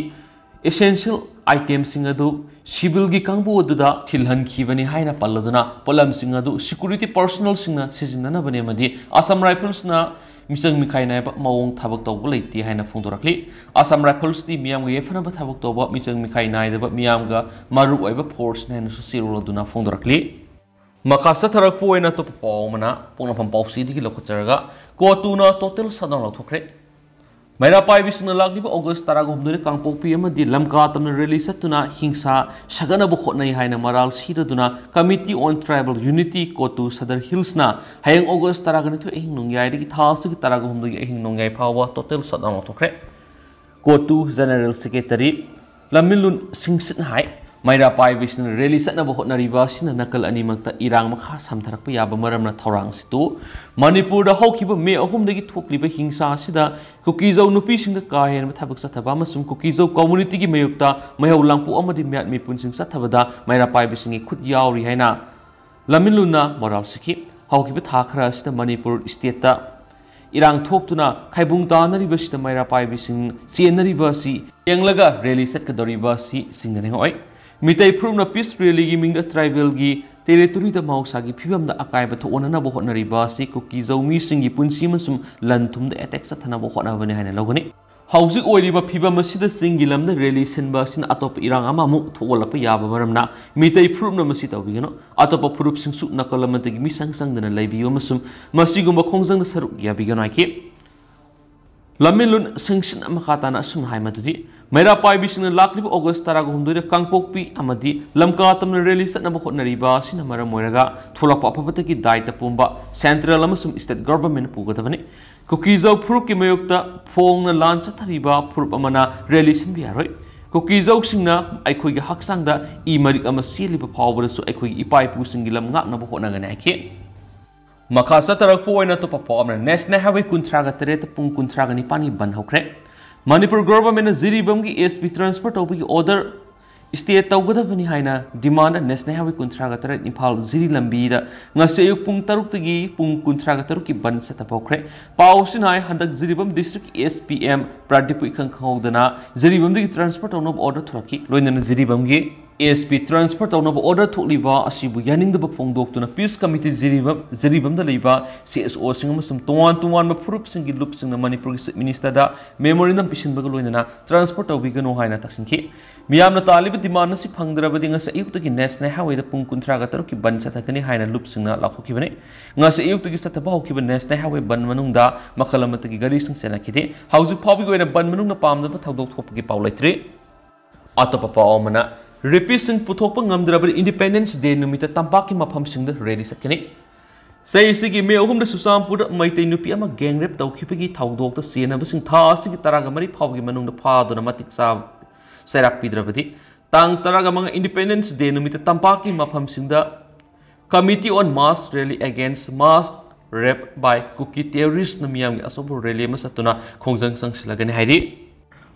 essential itemꯁꯤꯡ ꯑꯗꯨ civil ꯒꯤ ꯀꯥꯡꯕꯨ ꯑꯗꯨꯗ ꯊꯤꯜꯍꯟꯈꯤꯕꯅꯤ ꯍꯥꯏꯅ ꯄꯜꯂꯗꯨꯅ, ꯄꯣꯠꯂꯝꯁꯤꯡ ꯑꯗꯨ security personnel ꯁꯤꯡꯅ ꯁꯤꯖꯤꯟꯅꯅꯕꯅꯤ ꯑꯃꯗꯤ Assam Rifles ꯅ ꯃꯤꯆꯪ ꯃꯤꯈꯥꯏ ꯅꯥꯏꯕ ꯃꯑꯣꯡ ꯊꯕꯛ ꯇꯧꯕ ꯂꯩꯇꯦ ꯍꯥꯏꯅ ꯐꯣꯡꯗꯣꯔꯛꯂꯤ꯫ Assam Rifles ꯇꯤ ꯃꯤꯌꯥꯝꯒ ꯌꯥꯏꯐꯅꯕ ꯊꯕꯛ ꯇꯧꯕ, ꯃꯤꯆꯪ ꯃꯤꯈꯥꯏ ꯅꯥꯏꯗꯕ, ꯃꯤꯌꯥꯝꯒ ꯃꯔꯨꯞ ꯑꯣꯏꯕ force ꯅꯤ ꯍꯥꯏꯅꯁꯨ ꯆꯦꯔꯣꯜ ꯑꯗꯨꯅ ꯐꯣꯡꯗꯣꯔꯛꯂꯤ꯫ ꯃꯈꯥ ꯆꯠꯊꯔꯛꯄ ꯑꯣꯏꯅ ꯑꯇꯣꯞꯄ ꯄꯥꯎ ꯑꯃꯅ ꯄꯣꯛꯅꯐꯝ ꯄꯥꯎꯆꯦꯗꯒꯤ ꯂꯧꯈꯠꯆꯔꯒ, ꯀꯣꯇꯨꯅ total shutdown ꯂꯧꯊꯣꯛꯈ꯭ꯔꯦ꯫ ꯃꯩꯔꯥ ꯄꯥꯏꯕꯤꯁꯤꯡꯅ ꯂꯥꯛꯂꯤꯕ August ꯇꯔꯥꯒ ꯍꯨꯝꯗꯣꯏꯗ ꯀꯥꯡꯄꯣꯛꯄꯤ ꯑꯃꯗꯤ ꯂꯝꯀꯥ ꯇꯝꯅ rally ꯆꯠꯇꯨꯅ ꯍꯤꯡꯁꯥ ꯁꯥꯒꯠꯅꯕ ꯍꯣꯠꯅꯩ ꯍꯥꯏꯅ ꯃꯔꯥꯜ ꯁꯤꯔꯗꯨꯅ Committee on Tribal Unity ꯀꯣꯇꯨ Sadar ꯍꯤꯜꯁꯅ ꯍꯌꯦꯡ August ꯇꯔꯥꯒ ꯅꯤꯊꯣꯏ ꯑꯍꯤꯡ ꯅꯣꯡꯌꯥꯏꯗꯒꯤ ꯊꯥ ꯑꯁꯤꯒꯤ ꯇꯔꯥꯒ ꯍꯨꯝꯗꯣꯏꯒꯤ ꯑꯍꯤꯡ ꯅꯣꯡꯌꯥꯏ ꯐꯥꯎꯕ total shutdown ꯂꯧꯊꯣꯛꯈ꯭ꯔꯦ꯫ ꯀꯣꯇꯨ General Secretary ꯂꯝꯃꯤꯟꯂꯨꯟ ꯁꯤꯡꯁꯤꯠꯅ ꯍꯥꯏ, ꯃꯩꯔꯥ ꯄꯥꯏꯕꯤꯁꯤꯡꯅ rally ꯆꯠꯅꯕ ꯍꯣꯠꯅꯔꯤꯕ ꯑꯁꯤꯅ ꯅꯥꯀꯜ ꯑꯅꯤꯃꯛꯇ ꯏꯔꯥꯡ ꯃꯈꯥ ꯁꯝꯊꯔꯛꯄ ꯌꯥꯕ ꯃꯔꯝꯅ ꯊꯧꯔꯥꯡ ꯑꯁꯤ ꯇꯣꯛꯎ꯫ ꯃꯅꯤꯄꯨꯔꯗ ꯍꯧꯈꯤꯕ ꯃꯦ ꯑꯍꯨꯝꯗꯒꯤ ꯊꯣꯛꯂꯤꯕ ꯍꯤꯡꯁꯥ ꯑꯁꯤꯗ ꯀꯨꯀꯤꯖꯧ ꯅꯨꯄꯤꯁꯤꯡꯗ ꯀꯥ ꯍꯦꯟꯕ ꯊꯕꯛ ꯆꯠꯊꯕ ꯑꯃꯁꯨꯡ ꯀꯨꯀꯤꯖꯧ community ꯒꯤ ꯃꯥꯌꯣꯛꯇ ꯃꯩꯍꯧ ꯂꯥꯡꯄꯣꯛ ꯑꯃꯗꯤ ꯃꯤꯌꯥꯠ ꯃꯤꯄꯨꯟꯁꯤꯡ ꯆꯠꯊꯕꯗ ꯃꯩꯔꯥ ꯄꯥꯏꯕꯤꯁꯤꯡꯒꯤ ꯈꯨꯠ ꯌꯥꯎꯔꯤ ꯍꯥꯏꯅ ꯂꯝꯃꯤꯟꯂꯨꯟꯅ ꯃꯔꯥꯜ ꯁꯤꯈꯤ꯫ ꯍꯧꯈꯤꯕ ꯊꯥ ꯈꯔ ꯑꯁꯤꯗ ꯃꯅꯤꯄꯨꯔ state ꯇ ꯏꯔꯥꯡ ꯊꯣꯛꯇꯨꯅ ꯈꯥꯏꯕꯨꯡ ꯇꯥꯅꯔꯤꯕꯁꯤꯗ ꯃꯩꯔꯥ ꯄꯥꯏꯕꯤꯁꯤꯡ ꯆꯦꯟꯅꯔꯤꯕ ꯑꯁꯤ ꯌꯦꯡꯂꯒ rally ꯆꯠꯀꯗꯧꯔꯤꯕ ꯑꯁꯤ ꯁꯤꯡꯅꯅꯤꯡꯉꯛꯑꯣꯏ꯫ ꯃꯤꯇꯩ ꯐꯨꯔꯨꯞꯅ peace rally ꯒꯤ ꯃꯤꯡꯗ tribal ꯒꯤ territory ꯗ ꯃꯍꯧꯁꯥꯒꯤ ꯐꯤꯕꯝꯗ ꯑꯀꯥꯏꯕ ꯊꯣꯛꯍꯟꯅꯕ ꯍꯣꯠꯅꯔꯤꯕ ꯑꯁꯤ ꯀꯨꯀꯤꯖꯧ ꯃꯤꯁꯤꯡꯒꯤ ꯄꯨꯟꯁꯤ ꯑꯃꯁꯨꯡ ꯂꯟ ꯊꯨꯝꯗ attack ꯆꯠꯊꯅꯕ ꯍꯣꯠꯅꯕꯅꯤ ꯍꯥꯏꯅ ꯂꯧꯒꯅꯤ꯫ ꯍꯧꯖꯤꯛ ꯑꯣꯏꯔꯤꯕ ꯐꯤꯕꯝ ꯑꯁꯤꯗ ꯆꯤꯡꯒꯤ ꯂꯝꯗ rally ꯁꯤꯟꯕ ꯑꯁꯤꯅ ꯑꯇꯣꯞꯄ ꯏꯔꯥꯡ ꯑꯃ ꯑꯃꯨꯛ ꯊꯣꯛꯍꯜꯂꯛꯄ ꯌꯥꯕ ꯃꯔꯝꯅ ꯃꯤꯇꯩ ꯐꯨꯔꯨꯞꯅ ꯃꯁꯤ ꯇꯧꯕꯤꯒꯅꯨ꯫ ꯑꯇꯣꯞꯄ ꯐꯨꯔꯨꯞꯁꯤꯡꯁꯨ ꯅꯥꯀꯜ ꯑꯃꯗꯒꯤ ꯃꯤꯆꯪ ꯆꯪꯗꯅ ꯂꯩꯕꯤꯌꯨ ꯑꯃꯁꯨꯡ ꯃꯁꯤꯒꯨꯝꯕ ꯈꯣꯡꯖꯪꯗ ꯁꯔꯨꯛ ꯌꯥꯕꯤꯒꯅꯨ ꯍꯥꯏꯈꯤ꯫ ꯂꯝꯃꯤꯟꯂꯨꯟ ꯁꯤꯡꯁꯤꯠꯅ ꯃꯈꯥ ꯇꯥꯅ ꯑꯁꯨꯝꯅ ꯍꯥꯏ ꯃꯗꯨꯗꯤ, ꯃꯩꯔꯥ ꯄꯥꯏꯕꯤꯁꯤꯡꯅ ꯂꯥꯛꯂꯤꯕ August ꯇꯔꯥꯒ ꯍꯨꯝꯗꯣꯏꯗ ꯀꯥꯡꯄꯣꯛꯄꯤ ꯑꯃꯗꯤ ꯂꯝꯀꯥ ꯇꯝꯅ rally ꯆꯠꯅꯕ ꯍꯣꯠꯅꯔꯤꯕ ꯑꯁꯤꯅ ꯃꯔꯝ ꯑꯣꯏꯔꯒ ꯊꯣꯛꯂꯛꯄ ꯑꯐꯕꯇꯒꯤ ꯗꯥꯏꯇ ꯄꯨꯝꯕ central ꯑꯃꯁꯨꯡ state government ꯅ ꯄꯨꯒꯗꯕꯅꯤ꯫ ꯀꯨꯀꯤꯖꯧ ꯐꯨꯔꯨꯞꯀꯤ ꯃꯥꯌꯣꯛꯇ ꯐꯣꯡꯅ ꯂꯥꯟ ꯆꯠꯊꯔꯤꯕ ꯐꯨꯔꯨꯞ ꯑꯃꯅ rally ꯁꯤꯟꯕ ꯌꯥꯔꯣꯏ꯫ ꯀꯨꯀꯤꯖꯧꯁꯤꯡꯅ ꯑꯩꯈꯣꯏꯒꯤ ꯍꯛꯆꯥꯡꯗ ꯏ ꯃꯔꯤꯛ ꯑꯃ ꯆꯦꯜꯂꯤꯕ ꯐꯥꯎꯕꯗꯁꯨ ꯑꯩꯈꯣꯏꯒꯤ ꯏꯄꯥ ꯏꯄꯨꯁꯤꯡꯒꯤ ꯂꯝ ꯉꯥꯛꯅꯕ ꯍꯣꯠꯅꯒꯅꯤ ꯍꯥꯏꯈꯤ꯫ ꯃꯈꯥ ꯆꯠꯊꯔꯛꯄ ꯑꯣꯏꯅ ꯑꯇꯣꯞꯄ ꯄꯥꯎ ꯑꯃꯅ, National Highway ꯀꯨꯟꯊ꯭ꯔꯥꯒ ꯇꯔꯦꯠꯇ ꯄꯨꯡ ꯀꯨꯟꯊ꯭ꯔꯥꯒ ꯅꯤꯄꯥꯟꯒꯤ ꯕꯟ ꯍꯧꯈ꯭ꯔꯦ꯫ ꯃꯅꯤꯄꯨꯔ government ꯅ ꯖꯤꯔꯤꯕꯥꯝꯒꯤ SP transfer ꯇꯧꯕꯒꯤ order ꯁ꯭ꯇꯦ ꯇꯧꯒꯗꯕꯅꯤ ꯍꯥꯏꯅ ꯗꯤꯃꯥꯟꯗ ꯅꯦꯁꯅꯦꯜ ꯍꯥꯏꯋꯦ ꯀꯨꯟꯊ꯭ꯔꯥꯒ ꯇꯔꯦꯠ ꯏꯝꯐꯥꯜ ꯖꯤꯔꯤ ꯂꯝꯕꯤꯗ ꯉꯁꯤ ꯑꯌꯨꯛ ꯄꯨꯡ ꯇꯔꯨꯛꯇꯒꯤ ꯄꯨꯡ ꯀꯨꯟꯊ꯭ꯔꯥꯒ ꯇꯔꯨꯛꯀꯤ ꯕꯟ ꯆꯠꯊꯕ ꯍꯧꯈ꯭ꯔꯦ꯫ ꯄꯥꯎꯁꯤꯅ ꯍꯥꯏ, ꯍꯟꯗꯛ ꯖꯤꯔꯤꯕꯥꯝ ꯗꯤꯁꯇ꯭ꯔꯤꯛꯀꯤ ꯑꯦꯁ ꯄꯤ ꯑꯦꯝ ꯄ꯭ꯔꯗꯤꯞꯄꯨ ꯏꯈꯪ ꯈꯪꯍꯧꯗꯅ ꯖꯤꯔꯤꯕꯥꯝꯗꯒꯤ ꯇ꯭ꯔꯥꯟꯁꯐꯔ ꯇꯧꯅꯕ ꯑꯣꯔꯗꯔ ꯊꯣꯔꯛꯈꯤ꯫ ꯂꯣꯏꯅꯅ ꯖꯤꯔꯤꯕꯥꯝꯒꯤ ꯑꯦꯁ ꯄꯤ ꯇ꯭ꯔꯥꯟꯁꯐꯔ ꯇꯧꯅꯕ ꯑꯣꯔꯗꯔ ꯊꯣꯛꯂꯤꯕ ꯑꯁꯤꯕꯨ ꯌꯥꯅꯤꯡꯗꯕ ꯐꯣꯡꯗꯣꯛꯇꯨꯅ ꯄꯤꯁ ꯀꯃꯤꯇꯤ ꯖꯤꯔꯤꯕꯥꯝ, ꯖꯤꯔꯤꯕꯥꯝꯗ ꯂꯩꯕ ꯁꯤ ꯑꯦꯁ ꯑꯣꯁꯤꯡ ꯑꯃꯁꯨꯡ ꯇꯣꯉꯥꯟ ꯇꯣꯉꯥꯟꯕ ꯐꯨꯔꯨꯞꯁꯤꯡꯒꯤ ꯂꯨꯞꯁꯤꯡꯅ ꯃꯅꯤꯄꯨꯔꯒꯤ ꯆꯤꯐ ꯃꯤꯅꯤꯁꯇꯔꯗ ꯃꯦꯃꯣꯔꯦꯟꯗꯝ ꯄꯤꯁꯤꯟꯕꯒ ꯂꯣꯏꯅꯅ ꯇ꯭ꯔꯥꯟꯁꯐꯔ ꯇꯧꯕꯤꯒꯅꯨ ꯍꯥꯏꯅ ꯇꯛꯁꯤꯟꯈꯤ꯫ ꯃꯤꯌꯥꯝꯅ ꯇꯥꯜꯂꯤꯕ ꯗꯤꯃꯥꯟ ꯑꯁꯤ ꯐꯪꯗ꯭ꯔꯕꯗꯤ ꯉꯁꯤ ꯑꯌꯨꯛꯇꯒꯤ ꯅꯦꯁꯅꯦꯜ ꯍꯥꯏꯋꯦꯗ ꯄꯨꯡ ꯀꯨꯟꯊ꯭ꯔꯥꯒ ꯇꯔꯨꯛꯀꯤ ꯕꯟ ꯆꯠꯊꯒꯅꯤ ꯍꯥꯏꯅ ꯂꯨꯞꯁꯤꯡꯅ ꯂꯥꯎꯊꯣꯛꯈꯤꯕꯅꯤ꯫ ꯉꯁꯤ ꯑꯌꯨꯛꯇꯒꯤ ꯆꯠꯊꯕ ꯍꯧꯈꯤꯕ ꯅꯦꯁꯅꯦꯜ ꯍꯥꯏꯋꯦ ꯕꯟ ꯃꯅꯨꯡꯗ ꯃꯈꯜ ꯑꯃꯠꯇꯒꯤ ꯒꯥꯔꯤꯁꯤꯡ ꯆꯦꯜꯂꯛꯈꯤꯗꯦ꯫ ꯍꯧꯖꯤꯛ ꯐꯥꯎꯕꯒꯤ ꯑꯣꯏꯅ ꯕꯟ ꯃꯅꯨꯡꯗ ꯄꯥꯝꯗꯕ ꯊꯧꯗꯣꯛ ꯊꯣꯛꯄꯒꯤ ꯄꯥꯎ ꯂꯩꯇ꯭ꯔꯤ꯫ ꯑꯇꯣꯞꯄ ꯄꯥꯎ ꯑꯃꯅ, ꯔꯦꯄꯤꯁꯁꯤꯡ ꯄꯨꯊꯣꯛꯄ ꯉꯝꯗ꯭ꯔꯕꯗꯤ ꯏꯟꯗꯤꯄꯦꯟꯗꯦꯟꯁ ꯗꯦ ꯅꯨꯃꯤꯠꯇ ꯇꯝꯄꯥꯛꯀꯤ ꯃꯐꯝꯁꯤꯡꯗ ꯔꯦꯂꯤ ꯆꯠꯀꯅꯤ꯫ ꯆꯍꯤꯁꯤꯒꯤ ꯃꯦ ꯑꯍꯨꯝꯗ ꯆꯨꯔꯆꯥꯟꯄꯨꯔꯗ ꯃꯩꯇꯩ ꯅꯨꯄꯤ ꯑꯃ ꯒꯦꯡ ꯔꯦꯞ ꯇꯧꯈꯤꯕꯒꯤ ꯊꯧꯗꯣꯛꯇ ꯆꯦꯟꯅꯕꯁꯤꯡ ꯊꯥ ꯑꯁꯤꯒꯤ ꯇꯔꯥꯒ ꯃꯔꯤ ꯐꯥꯎꯕꯒꯤ ꯃꯅꯨꯡꯗ ꯐꯥꯗꯨꯅ ꯃꯇꯤꯛ ꯆꯥꯕ ꯆꯩꯔꯥꯛ ꯄꯤꯗ꯭ꯔꯕꯗꯤ, ꯇꯥꯡ ꯇꯔꯥꯒ ꯃꯉꯥ ꯏꯟꯗꯤꯄꯦꯟꯗꯦꯟꯁ ꯗꯦ ꯅꯨꯃꯤꯠꯇ ꯇꯝꯄꯥꯛꯀꯤ ꯃꯐꯝꯁꯤꯡꯗ Committee on Mass Rally Against Mass Rape by Kuki Terroristꯅ ꯃꯤꯌꯥꯝꯒꯤ ꯑꯆꯧꯕ ꯔꯦꯂꯤ ꯑꯃ ꯆꯠꯇꯨꯅ ꯈꯣꯡꯖꯪ ꯆꯪꯁꯤꯜꯂꯒꯅꯤ ꯍꯥꯏꯔꯤ꯫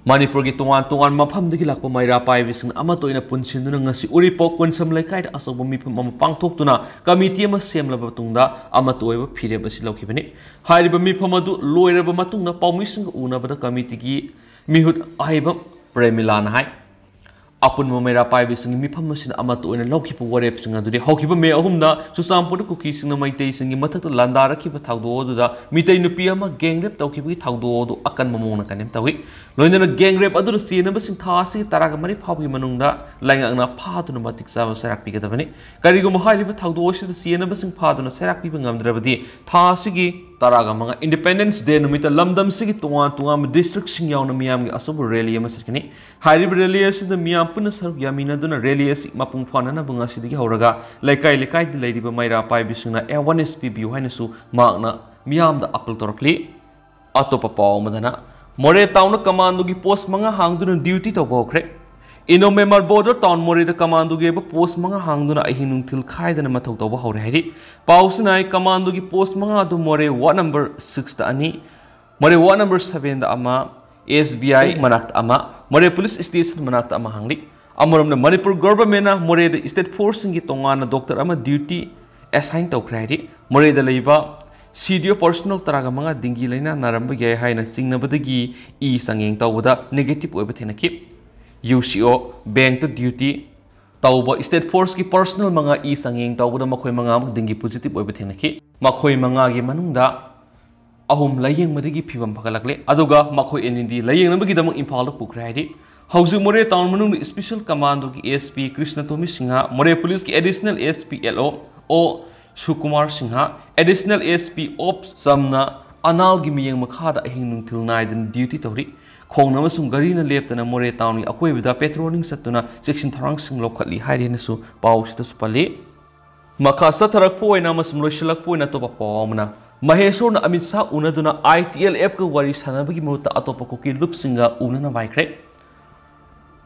ꯃꯅꯤꯄꯨꯔꯒꯤ ꯇꯣꯉꯥꯟ ꯇꯣꯉꯥꯟꯕ ꯃꯐꯝꯗꯒꯤ ꯂꯥꯛꯄ ꯃꯩꯔꯥ ꯄꯥꯏꯕꯤꯁꯤꯡꯅ ꯑꯃꯠꯇ ꯑꯣꯏꯅ ꯄꯨꯟꯁꯤꯟꯗꯨꯅ ꯉꯁꯤ ꯎꯔꯤꯄꯣꯛ ꯀꯣꯟꯁꯝ ꯂꯩꯀꯥꯏꯗ ꯑꯆꯧꯕ ꯃꯤꯐꯝ ꯑꯃ ꯄꯥꯡꯊꯣꯛꯇꯨꯅ ꯀꯃꯤꯇꯤ ꯑꯃ ꯁꯦꯝꯂꯕ ꯃꯇꯨꯡꯗ ꯑꯃꯠꯇ ꯑꯣꯏꯕ ꯐꯤꯔꯦꯞ ꯑꯁꯤ ꯂꯧꯈꯤꯕꯅꯤ꯫ ꯍꯥꯏꯔꯤꯕ ꯃꯤꯐꯝ ꯑꯗꯨ ꯂꯣꯏꯔꯕ ꯃꯇꯨꯡꯗ ꯄꯥꯎꯃꯤꯁꯤꯡꯒ ꯎꯅꯕꯗ ꯀꯃꯤꯇꯤꯒꯤ ꯃꯤꯍꯨꯠ ꯑꯍꯩꯕ ꯄ꯭ꯔꯦꯃꯤꯂꯥꯅ ꯍꯥꯏ, ꯑꯄꯨꯟꯕ ꯃꯩꯔꯥ ꯄꯥꯏꯕꯤꯁꯤꯡꯒꯤ ꯃꯤꯐꯝ ꯑꯁꯤꯅ ꯑꯃꯠꯇ ꯑꯣꯏꯅ ꯂꯧꯈꯤꯕ ꯋꯥꯔꯦꯞꯁꯤꯡ ꯑꯗꯨꯗꯤ ꯍꯧꯈꯤꯕ ꯃꯦ ꯑꯍꯨꯝꯗ ꯆꯨꯔꯆꯥꯟꯄꯨꯔꯗ ꯀꯨꯀꯤꯁꯤꯡꯅ ꯃꯩꯇꯩꯁꯤꯡꯒꯤ ꯃꯊꯛꯇ ꯂꯥꯟꯗꯥꯔꯛꯈꯤꯕ ꯊꯧꯗꯣꯛ ꯑꯗꯨꯗ ꯃꯤꯇꯩ ꯅꯨꯄꯤ ꯑꯃ ꯒꯦꯡ ꯔꯦꯞ ꯇꯧꯈꯤꯕꯒꯤ ꯊꯧꯗꯣꯛ ꯑꯗꯨ ꯑꯀꯟꯕ ꯃꯑꯣꯡꯗ ꯀꯟꯗꯦꯝ ꯇꯧꯏ꯫ ꯂꯣꯏꯅꯅ ꯒꯦꯡ ꯔꯦꯞ ꯑꯗꯨꯗ ꯆꯦꯟꯅꯕꯁꯤꯡ ꯊꯥ ꯑꯁꯤꯒꯤ ꯇꯔꯥꯒ ꯃꯔꯤ ꯐꯥꯎꯕꯒꯤ ꯃꯅꯨꯡꯗ ꯂꯩꯉꯥꯛꯅ ꯐꯥꯗꯨꯅ ꯃꯇꯤꯛ ꯆꯥꯕ ꯆꯩꯔꯥꯛ ꯄꯤꯒꯗꯕꯅꯤ꯫ ꯀꯔꯤꯒꯨꯝꯕ ꯍꯥꯏꯔꯤꯕ ꯊꯧꯗꯣꯛ ꯑꯁꯤꯗ ꯆꯦꯟꯅꯕꯁꯤꯡ ꯐꯥꯗꯨꯅ ꯆꯩꯔꯥꯛ ꯄꯤꯕ ꯉꯝꯗ꯭ꯔꯕꯗꯤ ꯊꯥ ꯑꯁꯤꯒꯤ ꯇꯔꯥꯒ ꯃꯉꯥ ꯏꯟꯗꯤꯄꯦꯟꯗꯦꯟꯁ ꯗꯦ ꯅꯨꯃꯤꯠꯇ ꯂꯝꯗꯝꯁꯤꯒꯤ ꯇꯣꯉꯥꯟ ꯇꯣꯉꯥꯟꯕ ꯗꯤꯁꯇ꯭ꯔꯤꯛꯁꯤꯡ ꯌꯥꯎꯅ ꯃꯤꯌꯥꯝꯒꯤ ꯑꯆꯧꯕ ꯔꯦꯂꯤ ꯑꯃ ꯆꯠꯀꯅꯤ꯫ ꯍꯥꯏꯔꯤꯕ ꯔꯦꯂꯤ ꯑꯁꯤꯗ ꯃꯤꯌꯥꯝ ꯄꯨꯟꯅ ꯁꯔꯨꯛ ꯌꯥꯃꯤꯟꯅꯗꯨꯅ ꯔꯦꯂꯤ ꯑꯁꯤ ꯃꯄꯨꯡ ꯐꯥꯅꯅꯕ ꯉꯁꯤꯗꯒꯤ ꯍꯧꯔꯒ ꯂꯩꯀꯥꯏ ꯂꯩꯀꯥꯏꯗ ꯂꯩꯔꯤꯕ ꯃꯩꯔꯥ ꯄꯥꯏꯕꯤꯁꯤꯡꯅ ꯑꯦꯋꯥꯔꯅꯦꯁ ꯄꯤꯕꯤꯌꯨ ꯍꯥꯏꯅꯁꯨ ꯃꯍꯥꯛꯅ ꯃꯤꯌꯥꯝꯗ ꯑꯄꯤꯜ ꯇꯧꯔꯛꯂꯤ꯫ ꯑꯇꯣꯞꯄ ꯄꯥꯎ ꯑꯃꯗꯅ, ꯃꯣꯔꯦ ꯇꯥꯎꯟꯗ ꯀꯃꯥꯟꯗꯣꯒꯤ ꯄꯣꯁ ꯃꯉꯥ ꯍꯥꯡꯗꯨꯅ ꯗ꯭ꯌꯨꯇꯤ ꯇꯧꯕ ꯍꯧꯈ꯭ꯔꯦ꯫ ꯏꯟꯗꯣ ꯃ꯭ꯌꯥꯟꯃꯥꯔ ꯕꯣꯔꯗꯔ ꯇꯥꯎꯟ ꯃꯣꯔꯦꯗ ꯀꯃꯥꯟꯗꯣꯒꯤ ꯑꯣꯏꯕ ꯄꯣꯁ ꯃꯉꯥ ꯍꯥꯡꯗꯨꯅ ꯑꯍꯤꯡ ꯅꯨꯡꯊꯤꯜ ꯈꯥꯏꯗꯅ ꯃꯊꯧ ꯇꯧꯕ ꯍꯧꯔꯦ ꯍꯥꯏꯔꯤ꯫ ꯄꯥꯎꯁꯤꯅ ꯍꯥꯏ, ꯀꯃꯥꯟꯗꯣꯒꯤ ꯄꯣꯁ ꯃꯉꯥ ꯑꯗꯨ ꯃꯣꯔꯦ ꯋꯥꯔꯗ ꯅꯝꯕꯔ ꯁꯤꯛꯁꯇ ꯑꯅꯤ, ꯃꯣꯔꯦ ꯋꯥꯔꯗ ꯅꯝꯕꯔ ꯁꯚꯦꯟꯗ ꯑꯃ, ꯑꯦꯁ ꯕꯤ ꯑꯥꯏ ꯃꯅꯥꯛꯇ ꯑꯃ, ꯃꯣꯔꯦ ꯄꯨꯂꯤꯁ ꯁ꯭ꯇꯦꯁꯟ ꯃꯅꯥꯛꯇ ꯑꯃ ꯍꯥꯡꯂꯤ꯫ ꯑꯃꯔꯣꯝꯗ ꯃꯅꯤꯄꯨꯔ ꯒꯣꯚꯔꯟꯃꯦꯟꯠꯅ ꯃꯣꯔꯦꯗ ꯁ꯭ꯇꯦꯠ ꯐꯣꯔꯁꯁꯤꯡꯒꯤ ꯇꯣꯉꯥꯟꯅ ꯗꯣꯛꯇꯔ ꯑꯃ ꯗ꯭ꯌꯨꯇꯤ ꯑꯦꯁꯥꯏꯟ ꯇꯧꯈ꯭ꯔꯦ ꯍꯥꯏꯔꯤ꯫ ꯃꯣꯔꯦꯗ ꯂꯩꯕ ꯁꯤ ꯗꯤ ꯑꯣ ꯄꯔꯁꯣꯅꯦꯜ ꯇꯔꯥꯒ ꯃꯉꯥ ꯗꯦꯡꯒꯤ ꯂꯥꯏꯅꯥ ꯅꯥꯔꯝꯕ ꯌꯥꯏ ꯍꯥꯏꯅ ꯆꯤꯡꯅꯕꯗꯒꯤ ꯏ ꯆꯥꯡꯌꯦꯡ ꯇꯧꯕꯗ ꯅꯦꯒꯦꯇꯤꯚ ꯑꯣꯏꯕ ꯊꯦꯡꯅꯈꯤ꯫ ꯌꯨ ꯁꯤ ꯑꯣ ꯕꯦꯡꯛꯇ ꯗ꯭ꯌꯨꯇꯤ ꯇꯧꯕ ꯁ꯭ꯇꯦꯠ ꯐꯣꯔꯁꯀꯤ ꯄꯔꯁꯣꯅꯦꯜ ꯃꯉꯥ ꯏ ꯆꯥꯡꯌꯦꯡ ꯇꯧꯕꯗ ꯃꯈꯣꯏ ꯃꯉꯥꯃꯛ ꯗꯦꯡꯒꯤ ꯄꯣꯖꯤꯇꯤꯚ ꯑꯣꯏꯕ ꯊꯦꯡꯅꯈꯤ꯫ ꯃꯈꯣꯏ ꯃꯉꯥꯒꯤ ꯃꯅꯨꯡꯗ ꯑꯍꯨꯝ ꯂꯥꯏꯌꯦꯡꯕꯗꯒꯤ ꯐꯤꯕꯝ ꯐꯒꯠꯂꯛꯂꯦ, ꯑꯗꯨꯒ ꯃꯈꯣꯏ ꯑꯅꯤꯗꯤ ꯂꯥꯏꯌꯦꯡꯅꯕꯒꯤꯗꯃꯛ ꯏꯝꯐꯥꯜꯗ ꯄꯨꯈ꯭ꯔꯦ ꯍꯥꯏꯔꯤ꯫ ꯍꯧꯖꯤꯛ ꯃꯣꯔꯦ ꯇꯥꯎꯟ ꯃꯅꯨꯡꯗ ꯁ꯭ꯄꯦꯁꯦꯜ ꯀꯃꯥꯟꯗꯣꯒꯤ ꯑꯦꯁ ꯄꯤ ꯀ꯭ꯔꯤꯁꯅꯇꯣꯃꯤ ꯁꯤꯡꯍ, ꯃꯣꯔꯦ ꯄꯨꯂꯤꯁꯀꯤ ꯑꯦꯗꯤꯁꯅꯦꯜ ꯑꯦꯁ ꯄꯤ ꯑꯦꯜ ꯑꯣ ꯑꯣ ꯁꯨꯀꯨꯃꯥꯔ ꯁꯤꯡꯍ, ꯑꯦꯗꯤꯁꯅꯦꯜ ꯑꯦꯁ ꯄꯤ ꯑꯣꯞꯁ ꯆꯝꯅ ꯑꯅꯥꯜꯒꯤ ꯃꯤꯠꯌꯦꯡ ꯃꯈꯥꯗ ꯑꯍꯤꯡ ꯅꯨꯡꯊꯤꯜ ꯅꯥꯏꯗꯅ ꯗ꯭ꯌꯨꯇꯤ ꯇꯧꯔꯤ꯫ ꯈꯣꯡꯅ ꯑꯃꯁꯨꯡ ꯒꯥꯔꯤꯅ ꯂꯦꯞꯇꯅ ꯃꯣꯔꯦ ꯇꯥꯎꯟꯒꯤ ꯑꯀꯣꯏꯕꯗ ꯄꯦꯇ꯭ꯔꯣꯂꯤꯡ ꯆꯠꯇꯨꯅ ꯆꯦꯛꯁꯤꯟ ꯊꯧꯔꯥꯡꯁꯤꯡ ꯂꯧꯈꯠꯂꯤ ꯍꯥꯏꯔꯤ ꯍꯥꯏꯅꯁꯨ ꯄꯥꯎꯁꯤꯗꯁꯨ ꯄꯜꯂꯤ꯫ ꯃꯈꯥ ꯆꯠꯊꯔꯛꯄ ꯑꯣꯏꯅ ꯑꯃꯁꯨꯡ ꯂꯣꯏꯁꯤꯜꯂꯛꯄ ꯑꯣꯏꯅ ꯑꯇꯣꯞꯄ ꯄꯥꯎ ꯑꯃꯅ, ꯃꯍꯦꯁꯣꯔꯅ ꯑꯃꯤꯠ ꯁꯥꯍ ꯎꯅꯗꯨꯅ ꯑꯥꯏ ꯇꯤ ꯑꯦꯜ ꯑꯦꯐꯀ ꯋꯥꯔꯤ ꯁꯥꯟꯅꯕꯒꯤ ꯃꯍꯨꯠꯇ ꯑꯇꯣꯞꯄ ꯀꯨꯀꯤ ꯂꯨꯞꯁꯤꯡꯒ ꯎꯅꯅꯕ ꯍꯥꯏꯈ꯭ꯔꯦ꯫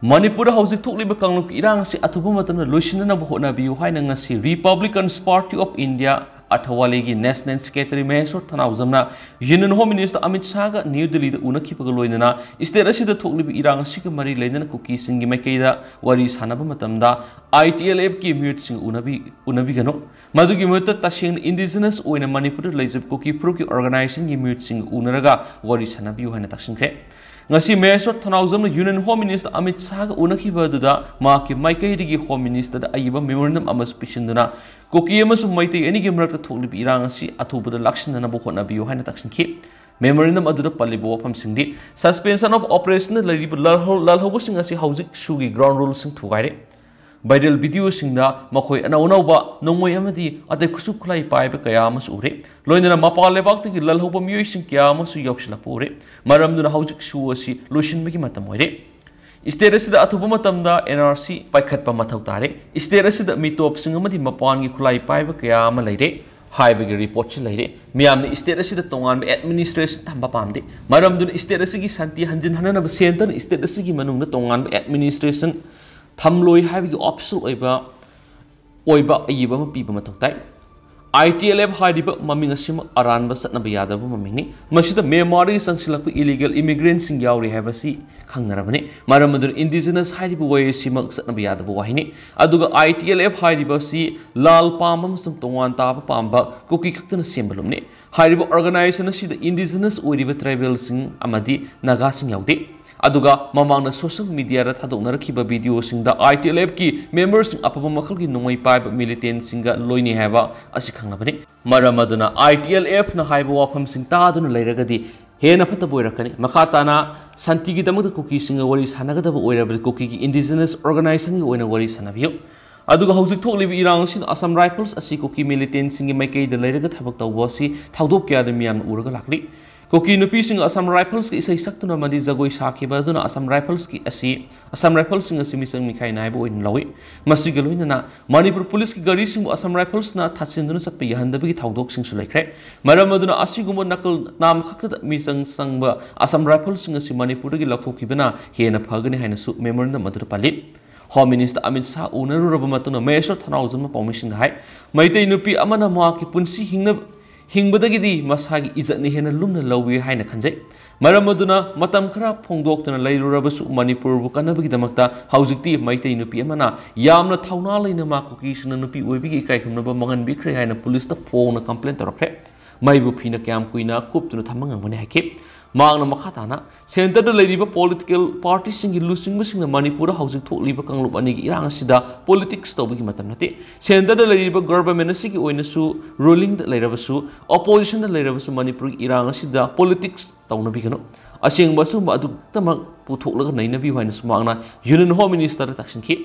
ꯃꯅꯤꯄꯨꯔꯗ ꯍꯧꯖꯤꯛ ꯊꯣꯛꯂꯤꯕ ꯀꯥꯡꯂꯨꯞꯀꯤ ꯏꯔꯥꯡ ꯑꯁꯤ ꯑꯊꯨꯕ ꯃꯇꯝꯗ ꯂꯣꯏꯁꯤꯟꯅꯅꯕ ꯍꯣꯠꯅꯕꯤꯌꯨ ꯍꯥꯏꯅ ꯉꯁꯤ ꯔꯤꯄꯕ꯭ꯂꯤꯀꯟ party of India ꯑꯊꯋꯥꯂꯤꯒꯤ national secretary Mysore ꯊꯅꯥꯎꯖꯝꯅ union home minister Amit ꯁꯥꯍꯒ new ꯗꯤꯜꯂꯤꯗ ꯎꯅꯈꯤꯕꯒ ꯂꯣꯏꯅꯅ ꯁ꯭ꯇꯦꯠ ꯑꯁꯤꯗ ꯊꯣꯛꯂꯤꯕ ꯏꯔꯥꯡ ꯑꯁꯤꯒ ꯃꯔꯤ ꯂꯩꯅꯅ ꯀꯨꯀꯤꯁꯤꯡꯒꯤ ꯃꯥꯏꯀꯩꯗ ꯋꯥꯔꯤ ꯁꯥꯟꯅꯕ ꯃꯇꯝꯗ ꯑꯥꯏ ꯇꯤ ꯑꯦꯜ ꯑꯦꯐꯀꯤ ꯃꯤꯍꯨꯠꯁꯤꯡ ꯎꯅꯕꯤ-, ꯎꯅꯕꯤꯒꯅꯨ꯫ ꯃꯗꯨꯒꯤ ꯃꯍꯨꯠꯇ ꯇꯁꯦꯡꯅ ꯏꯟꯗꯤꯖꯤꯅꯁ ꯑꯣꯏꯅ ꯃꯅꯤꯄꯨꯔꯗ ꯂꯩꯖꯕ ꯀꯨꯀꯤ ꯐꯨꯔꯨꯞꯀꯤ ꯑꯣꯔꯒꯅꯥꯏꯖꯦꯁꯟꯒꯤ ꯃꯤꯍꯨꯠꯁꯤꯡꯒ ꯎꯅꯔꯒ ꯋꯥꯔꯤ ꯁꯥꯟꯅꯕꯤꯌꯨ ꯍꯥꯏꯅ ꯇꯛꯁꯤꯟꯈ꯭ꯔꯦ꯫ ꯉꯁꯤ ꯃꯍꯦꯁꯣꯔ ꯊꯅꯥꯎꯖꯝꯅ ꯌꯨꯅꯤꯌꯟ ꯍꯣꯝ ꯃꯤꯅꯤꯁꯇꯔ ꯑꯃꯤꯠ ꯁꯥꯍꯒ ꯎꯅꯈꯤꯕ ꯑꯗꯨꯗ ꯃꯍꯥꯛꯀꯤ ꯃꯥꯏꯀꯩꯗꯒꯤ ꯍꯣꯝ ꯃꯤꯅꯤꯁꯇꯔꯗ ꯑꯏꯕ ꯃꯦꯃꯣꯔꯦꯟꯗꯝ ꯑꯃꯁꯨ ꯄꯤꯁꯤꯟꯗꯨꯅ ꯀꯨꯀꯤ ꯑꯃꯁꯨꯡ ꯃꯩꯇꯩ ꯑꯅꯤꯒꯤ ꯃꯔꯛꯇ ꯊꯣꯛꯂꯤꯕ ꯏꯔꯥꯡ ꯑꯁꯤ ꯑꯊꯨꯕꯗ ꯂꯥꯛꯁꯤꯟꯅꯅꯕ ꯍꯣꯠꯅꯕꯤꯌꯨ ꯍꯥꯏꯅ ꯇꯛꯁꯤꯟꯈꯤ꯫ ꯃꯦꯃꯣꯔꯦꯟꯗꯝ ꯑꯗꯨꯗ ꯄꯜꯂꯤꯕ ꯋꯥꯐꯝꯁꯤꯡꯗꯤ, ꯁꯁꯄꯦꯟꯁꯟ ꯑꯣꯐ ꯑꯣꯄꯔꯦꯁꯟꯗ ꯂꯩꯔꯤꯕ ꯂꯥꯜꯍꯧ-, ꯂꯥꯜꯍꯧꯕꯁꯤꯡ ꯑꯁꯤ ꯍꯧꯖꯤꯛ ꯁꯨꯒꯤ ꯒ꯭ꯔꯥꯎꯟ ꯔꯨꯜꯁꯤꯡ ꯊꯨꯒꯥꯏꯔꯦ꯫ ꯚꯥꯏꯔꯦꯜ ꯚꯤꯗꯤꯑꯣꯁꯤꯡꯗ ꯃꯈꯣꯏ ꯑꯅꯧ ꯑꯅꯧꯕ ꯅꯣꯡꯃꯩ ꯑꯃꯗꯤ ꯑꯇꯩ ꯈꯨꯠꯁꯨ ꯈꯨꯠꯂꯥꯏ ꯄꯥꯏꯕ ꯀꯌꯥ ꯑꯃꯁꯨ ꯎꯔꯦ꯫ ꯂꯣꯏꯅꯅ ꯃꯄꯥꯟ ꯂꯩꯕꯥꯛꯇꯒꯤ ꯂꯥꯜꯍꯧꯕ ꯃꯤꯑꯣꯏꯁꯤꯡ ꯀꯌꯥ ꯑꯃꯁꯨ ꯌꯥꯎꯁꯤꯜꯂꯛꯄ ꯎꯔꯦ꯫ ꯃꯔꯝꯗꯨꯅ ꯍꯧꯖꯤꯛ ꯁꯣ ꯑꯁꯤ ꯂꯣꯏꯁꯤꯟꯕꯒꯤ ꯃꯇꯝ ꯑꯣꯏꯔꯦ꯫ ꯁ꯭ꯇꯦꯠ ꯑꯁꯤꯗ ꯑꯊꯨꯕ ꯃꯇꯝꯗ ꯑꯦꯟ ꯑꯥꯔ ꯁꯤ ꯄꯥꯏꯈꯠꯄ ꯃꯊꯧ ꯇꯥꯔꯦ꯫ ꯁ꯭ꯇꯦꯠ ꯑꯁꯤꯗ ꯃꯤꯇꯣꯞꯁꯤꯡ ꯑꯃꯗꯤ ꯃꯄꯥꯟꯒꯤ ꯈꯨꯠꯂꯥꯏ ꯄꯥꯏꯕ ꯀꯌꯥ ꯑꯃ ꯂꯩꯔꯦ ꯍꯥꯏꯕꯒꯤ ꯔꯤꯄꯣꯔꯠꯁꯨ ꯂꯩꯔꯦ꯫ ꯃꯤꯌꯥꯝꯅ ꯁ꯭ꯇꯦꯠ ꯑꯁꯤꯗ ꯇꯣꯉꯥꯟꯕ ꯑꯦꯗꯃꯤꯅꯤꯁꯇ꯭ꯔꯦꯁꯟ ꯊꯝꯕ ꯄꯥꯝꯗꯦ꯫ ꯃꯔꯝꯗꯨꯅ ꯁ꯭ꯇꯦꯠ ꯑꯁꯤꯒꯤ ꯁꯥꯟꯇꯤ ꯍꯟꯖꯤꯟꯍꯟꯅꯅꯕ ꯁꯦꯟꯇꯔꯅ ꯁ꯭ꯇꯦꯠ ꯑꯁꯤꯒꯤ ꯃꯅꯨꯡꯗ ꯇꯣꯉꯥꯟꯕ ꯑꯦꯗꯃꯤꯅꯤꯁꯇ꯭ꯔꯦꯁꯟ ꯊꯝꯂꯣꯏ ꯍꯥꯏꯕꯒꯤ ꯑꯣꯐꯤꯁꯤꯌꯦꯜ ꯑꯣꯏꯕ, ꯑꯣꯏꯕ ꯑꯏꯕ ꯑꯃ ꯄꯤꯕ ꯃꯊꯧ ꯇꯥꯏ꯫ I T L F ꯍꯥꯏꯔꯤꯕ ꯃꯃꯤꯡ ꯑꯁꯤꯃꯛ ꯑꯔꯥꯟꯕ ꯆꯠꯅꯕ ꯌꯥꯗꯕ ꯃꯃꯤꯡꯅꯤ꯫ ꯃꯁꯤꯗ ꯃ꯭ꯌꯥꯟꯃꯥꯔꯗꯒꯤ ꯆꯪꯁꯤꯜꯂꯛꯄ illegal immigrantꯁꯤꯡ ꯌꯥꯎꯔꯤ ꯍꯥꯏꯕꯁꯤ ꯈꯪꯅꯔꯕꯅꯤ꯫ ꯃꯔꯝ ꯑꯗꯨꯅ indigenous ꯍꯥꯏꯔꯤꯕ ꯋꯥꯍꯩ ꯑꯁꯤꯃꯛ ꯆꯠꯅꯕ ꯌꯥꯗꯕ ꯋꯥꯍꯩꯅꯤ꯫ ꯑꯗꯨꯒ I T L F ꯍꯥꯏꯔꯤꯕ ꯑꯁꯤ ꯂꯥꯜ ꯄꯥꯝꯕ ꯑꯃꯁꯨꯡ ꯇꯣꯉꯥꯟ ꯇꯥꯕ ꯄꯥꯝꯕ ꯀꯨꯀꯤ ꯈꯛꯇꯅ ꯁꯦꯝꯕ ꯂꯨꯞꯅꯤ꯫ ꯍꯥꯏꯔꯤꯕ organization ꯑꯁꯤꯗ indigenous ꯑꯣꯏꯔꯤꯕ tribalꯁꯤꯡ ꯑꯃꯗꯤ ꯅꯥꯒꯥꯁꯤꯡ ꯌꯥꯎꯗꯦ꯫ ꯑꯗꯨꯒ ꯃꯃꯥꯡꯗ social mediaꯗ ꯊꯥꯗꯣꯛꯅꯔꯛꯈꯤꯕ videoꯁꯤꯡꯗ I T L Fꯀꯤ memberꯁꯤꯡ ꯑꯐꯕ ꯃꯈꯜꯒꯤ ꯅꯣꯡꯃꯩ ꯄꯥꯏꯕ militantꯁꯤꯡꯒ ꯂꯣꯏꯅꯩ ꯍꯥꯏꯕ ꯑꯁꯤ ꯈꯪꯂꯕꯅꯤ꯫ ꯃꯔꯝ ꯑꯗꯨꯅ I T L Fꯅ ꯍꯥꯏꯕ ꯋꯥꯐꯝꯁꯤꯡ ꯇꯥꯗꯨꯅ ꯂꯩꯔꯒꯗꯤ ꯍꯦꯟꯅ ꯐꯠꯇꯕ ꯑꯣꯏꯔꯛꯀꯅꯤ꯫ ꯃꯈꯥ ꯇꯥꯅ ꯁꯥꯟꯇꯤꯒꯤꯗꯃꯛꯇ ꯀꯨꯀꯤꯁꯤꯡꯒ ꯋꯥꯔꯤ ꯁꯥꯟꯅꯒꯗꯕ ꯑꯣꯏꯔꯕꯗꯤ ꯀꯨꯀꯤꯒꯤ indigenous organizationꯒꯤ ꯑꯣꯏꯅ ꯋꯥꯔꯤ ꯁꯥꯟꯅꯕꯤꯌꯨ꯫ ꯑꯗꯨꯒ ꯍꯧꯖꯤꯛ ꯊꯣꯛꯂꯤꯕ ꯏꯔꯥꯡ ꯑꯁꯤꯅ Assam Riflesꯁꯤ ꯀꯨꯀꯤ militantꯁꯤꯡꯒꯤ ꯃꯥꯏꯀꯩꯗ ꯂꯩꯔꯒ ꯊꯕꯛ ꯇꯧꯕ ꯑꯁꯤ ꯊꯧꯗꯣꯛ ꯀꯌꯥꯗ ꯃꯤꯌꯥꯝꯅ ꯎꯔꯒ ꯂꯥꯛꯂꯤ꯫ ꯀꯨꯀꯤ ꯅꯨꯄꯤꯁꯤꯡ Assam Riflesꯀꯤ ꯏꯁꯩ ꯁꯛꯇꯨꯅ ꯑꯃꯗꯤ ꯖꯒꯣꯏ ꯁꯥꯈꯤꯕ ꯑꯗꯨꯅ Assam Riflesꯀꯤ ꯑꯁꯤ, Assam Riflesꯁꯤꯡ ꯑꯁꯤ ꯃꯤꯆꯪ ꯃꯤꯈꯥꯏ ꯅꯥꯏꯕ ꯑꯣꯏꯅ ꯂꯧꯏ꯫ ꯃꯁꯤꯒ ꯂꯣꯏꯅꯅ ꯃꯅꯤꯄꯨꯔ ꯄꯨꯂꯤꯁꯀꯤ ꯒꯥꯔꯤꯁꯤꯡꯕꯨ Assam Riflesꯅ ꯊꯥꯠꯆꯤꯟꯗꯨꯅ ꯆꯠꯄ ꯌꯥꯍꯟꯗꯕꯒꯤ ꯊꯧꯗꯣꯛꯁꯤꯡꯁꯨ ꯂꯩꯈ꯭ꯔꯦ꯫ ꯃꯔꯝ ꯑꯗꯨꯅ ꯑꯁꯤꯒꯨꯝꯕ ꯅꯀꯜ ꯅꯥꯝ ꯈꯛꯇꯗ ꯃꯤꯆꯪ ꯆꯪꯕ Assam Riflesꯁꯤꯡ ꯑꯁꯤ ꯃꯅꯤꯄꯨꯔꯗꯒꯤ ꯂꯧꯊꯣꯛꯈꯤꯕꯅ ꯍꯦꯟꯅ ꯐꯒꯅꯤ ꯍꯥꯏꯅꯁꯨ memorandum ꯑꯗꯨꯗ ꯄꯜꯂꯤ꯫ Home Minister ꯑꯃꯤꯠ ꯁꯥꯍ ꯎꯅꯔꯨꯔꯕ ꯃꯇꯨꯡꯗ ꯃꯍꯦꯁ꯭ꯋꯔ ꯊꯅꯥꯎꯖꯝꯅ ꯄꯥꯎꯃꯤꯁꯤꯡꯗ ꯍꯥꯏ, ꯃꯩꯇꯩ ꯅꯨꯄꯤ ꯑꯃꯅ ꯃꯍꯥꯛꯀꯤ ꯄꯨꯟꯁꯤ ꯍꯤꯡꯅꯕ, ꯍꯤꯡꯕꯗꯒꯤꯗꯤ ꯃꯁꯥꯒꯤ ꯏꯖꯠꯅ ꯍꯦꯟꯅ ꯂꯨꯝꯅ ꯂꯧꯏ ꯍꯥꯏꯅ ꯈꯟꯖꯩ꯫ ꯃꯔꯝ ꯑꯗꯨꯅ ꯃꯇꯝ ꯈꯔ ꯐꯣꯡꯗꯣꯛꯇꯨꯅ ꯂꯩꯔꯨꯔꯕꯁꯨ ꯃꯅꯤꯄꯨꯔꯕꯨ ꯀꯟꯅꯕꯒꯤꯗꯃꯛꯇ ꯍꯧꯖꯤꯛꯇꯤ ꯃꯩꯇꯩ ꯅꯨꯄꯤ ꯑꯃꯅ ꯌꯥꯝꯅ ꯊꯧꯅꯥ ꯂꯩꯅ ꯃꯥ ꯀꯨꯀꯤꯁꯤꯡꯅ ꯅꯨꯄꯤ ꯑꯣꯏꯕꯒꯤ ꯏꯀꯥꯏ ꯈꯨꯝꯅꯕ ꯃꯥꯡꯍꯟꯕꯤꯈ꯭ꯔꯦ ꯍꯥꯏꯅ ꯄꯨꯂꯤꯁꯇ ꯐꯣꯡꯅ complain ꯇꯧꯔꯛꯈ꯭ꯔꯦ꯫ ꯃꯩꯕꯨ ꯐꯤꯅ ꯀꯌꯥꯝ ꯀꯨꯏꯅ ꯀꯨꯞꯇꯨꯅ ꯊꯝꯕ ꯉꯝꯒꯅꯤ ꯍꯥꯏꯈꯤ꯫ ꯃꯍꯥꯛꯅ ꯃꯈꯥ ꯇꯥꯅ centreꯗ ꯂꯩꯔꯤꯕ political partyꯁꯤꯡꯒꯤ ꯂꯨꯆꯤꯡꯕꯁꯤꯡꯅ ꯃꯅꯤꯄꯨꯔꯗ ꯍꯧꯖꯤꯛ ꯊꯣꯛꯂꯤꯕ ꯀꯥꯡꯂꯨꯞ ꯑꯅꯤꯒꯤ ꯏꯔꯥꯡ ꯑꯁꯤꯗ politics ꯇꯧꯕꯒꯤ ꯃꯇꯝ ꯅꯠꯇꯦ꯫ Centreꯗ ꯂꯩꯔꯤꯕ government ꯑꯁꯤꯒꯤ ꯑꯣꯏꯅꯁꯨ, rulingꯗ ꯂꯩꯔꯕꯁꯨ, oppositionꯗ ꯂꯩꯔꯕꯁꯨ ꯃꯅꯤꯄꯨꯔꯒꯤ ꯏꯔꯥꯡ ꯑꯁꯤꯗ politics ꯇꯧꯅꯕꯤꯒꯅꯨ꯫ ꯑꯁꯦꯡꯕ ꯑꯆꯨꯝꯕ ꯑꯗꯨ ꯈꯛꯇꯃꯛ ꯄꯨꯊꯣꯛꯂꯒ ꯅꯩꯅꯕꯤꯌꯨ ꯍꯥꯏꯅꯁꯨ ꯃꯍꯥꯛꯅ Union Home Ministerꯗ ꯇꯥꯛꯁꯤꯟꯈꯤ꯫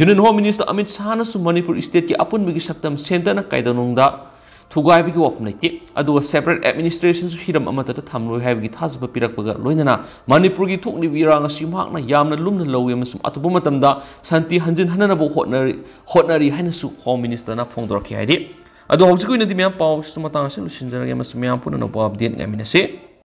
Union Home Minister Amit ꯁꯥꯍꯅꯁꯨ Manipur stateꯀꯤ ꯑꯄꯨꯟꯕꯒꯤ ꯁꯛꯇꯝ centreꯅ ꯀꯥꯏꯗꯧꯅꯨꯡꯗ ꯊꯨꯒꯥꯏꯕꯒꯤ ꯋꯥꯐꯝ ꯂꯩꯇꯦ, ꯑꯗꯨꯒ separate administrationꯁꯨ ꯍꯤꯔꯝ ꯑꯃꯠꯇꯗ ꯊꯝꯂꯣꯏ ꯍꯥꯏꯕꯒꯤ ꯊꯥꯖꯕ ꯄꯤꯔꯛꯄꯒ ꯂꯣꯏꯅꯅ ꯃꯅꯤꯄꯨꯔꯒꯤ ꯊꯣꯛꯂꯤꯕ ꯏꯔꯥꯡ ꯑꯁꯤ ꯃꯍꯥꯛꯅ ꯌꯥꯝꯅ ꯂꯨꯝꯅ ꯂꯧꯏ ꯑꯃꯁꯨꯡ ꯑꯊꯨꯕ ꯃꯇꯝꯗ ꯁꯥꯟꯇꯤ ꯍꯟꯖꯤꯟꯍꯟꯅꯅꯕ ꯍꯣꯠꯅꯔꯤ, ꯍꯣꯠꯅꯔꯤ ꯍꯥꯏꯅꯁꯨ Home Ministerꯅ ꯐꯣꯡꯗꯣꯔꯛꯈꯤ ꯍꯥꯏꯔꯤ꯫ ꯑꯗꯣ ꯍꯧꯖꯤꯛꯀꯤ ꯑꯣꯏꯅꯗꯤ ꯃꯌꯥꯝ ꯄꯥꯎꯁꯤꯁꯨ ꯃꯇꯥꯡ ꯑꯁꯤꯗ ꯂꯣꯏꯁꯤꯟꯖꯔꯒꯦ ꯑꯃꯁꯨꯡ ꯃꯌꯥꯝ ꯄꯨꯝꯅꯃꯛꯄꯨ update ꯉꯥꯏꯃꯤꯟꯅꯁꯤ꯫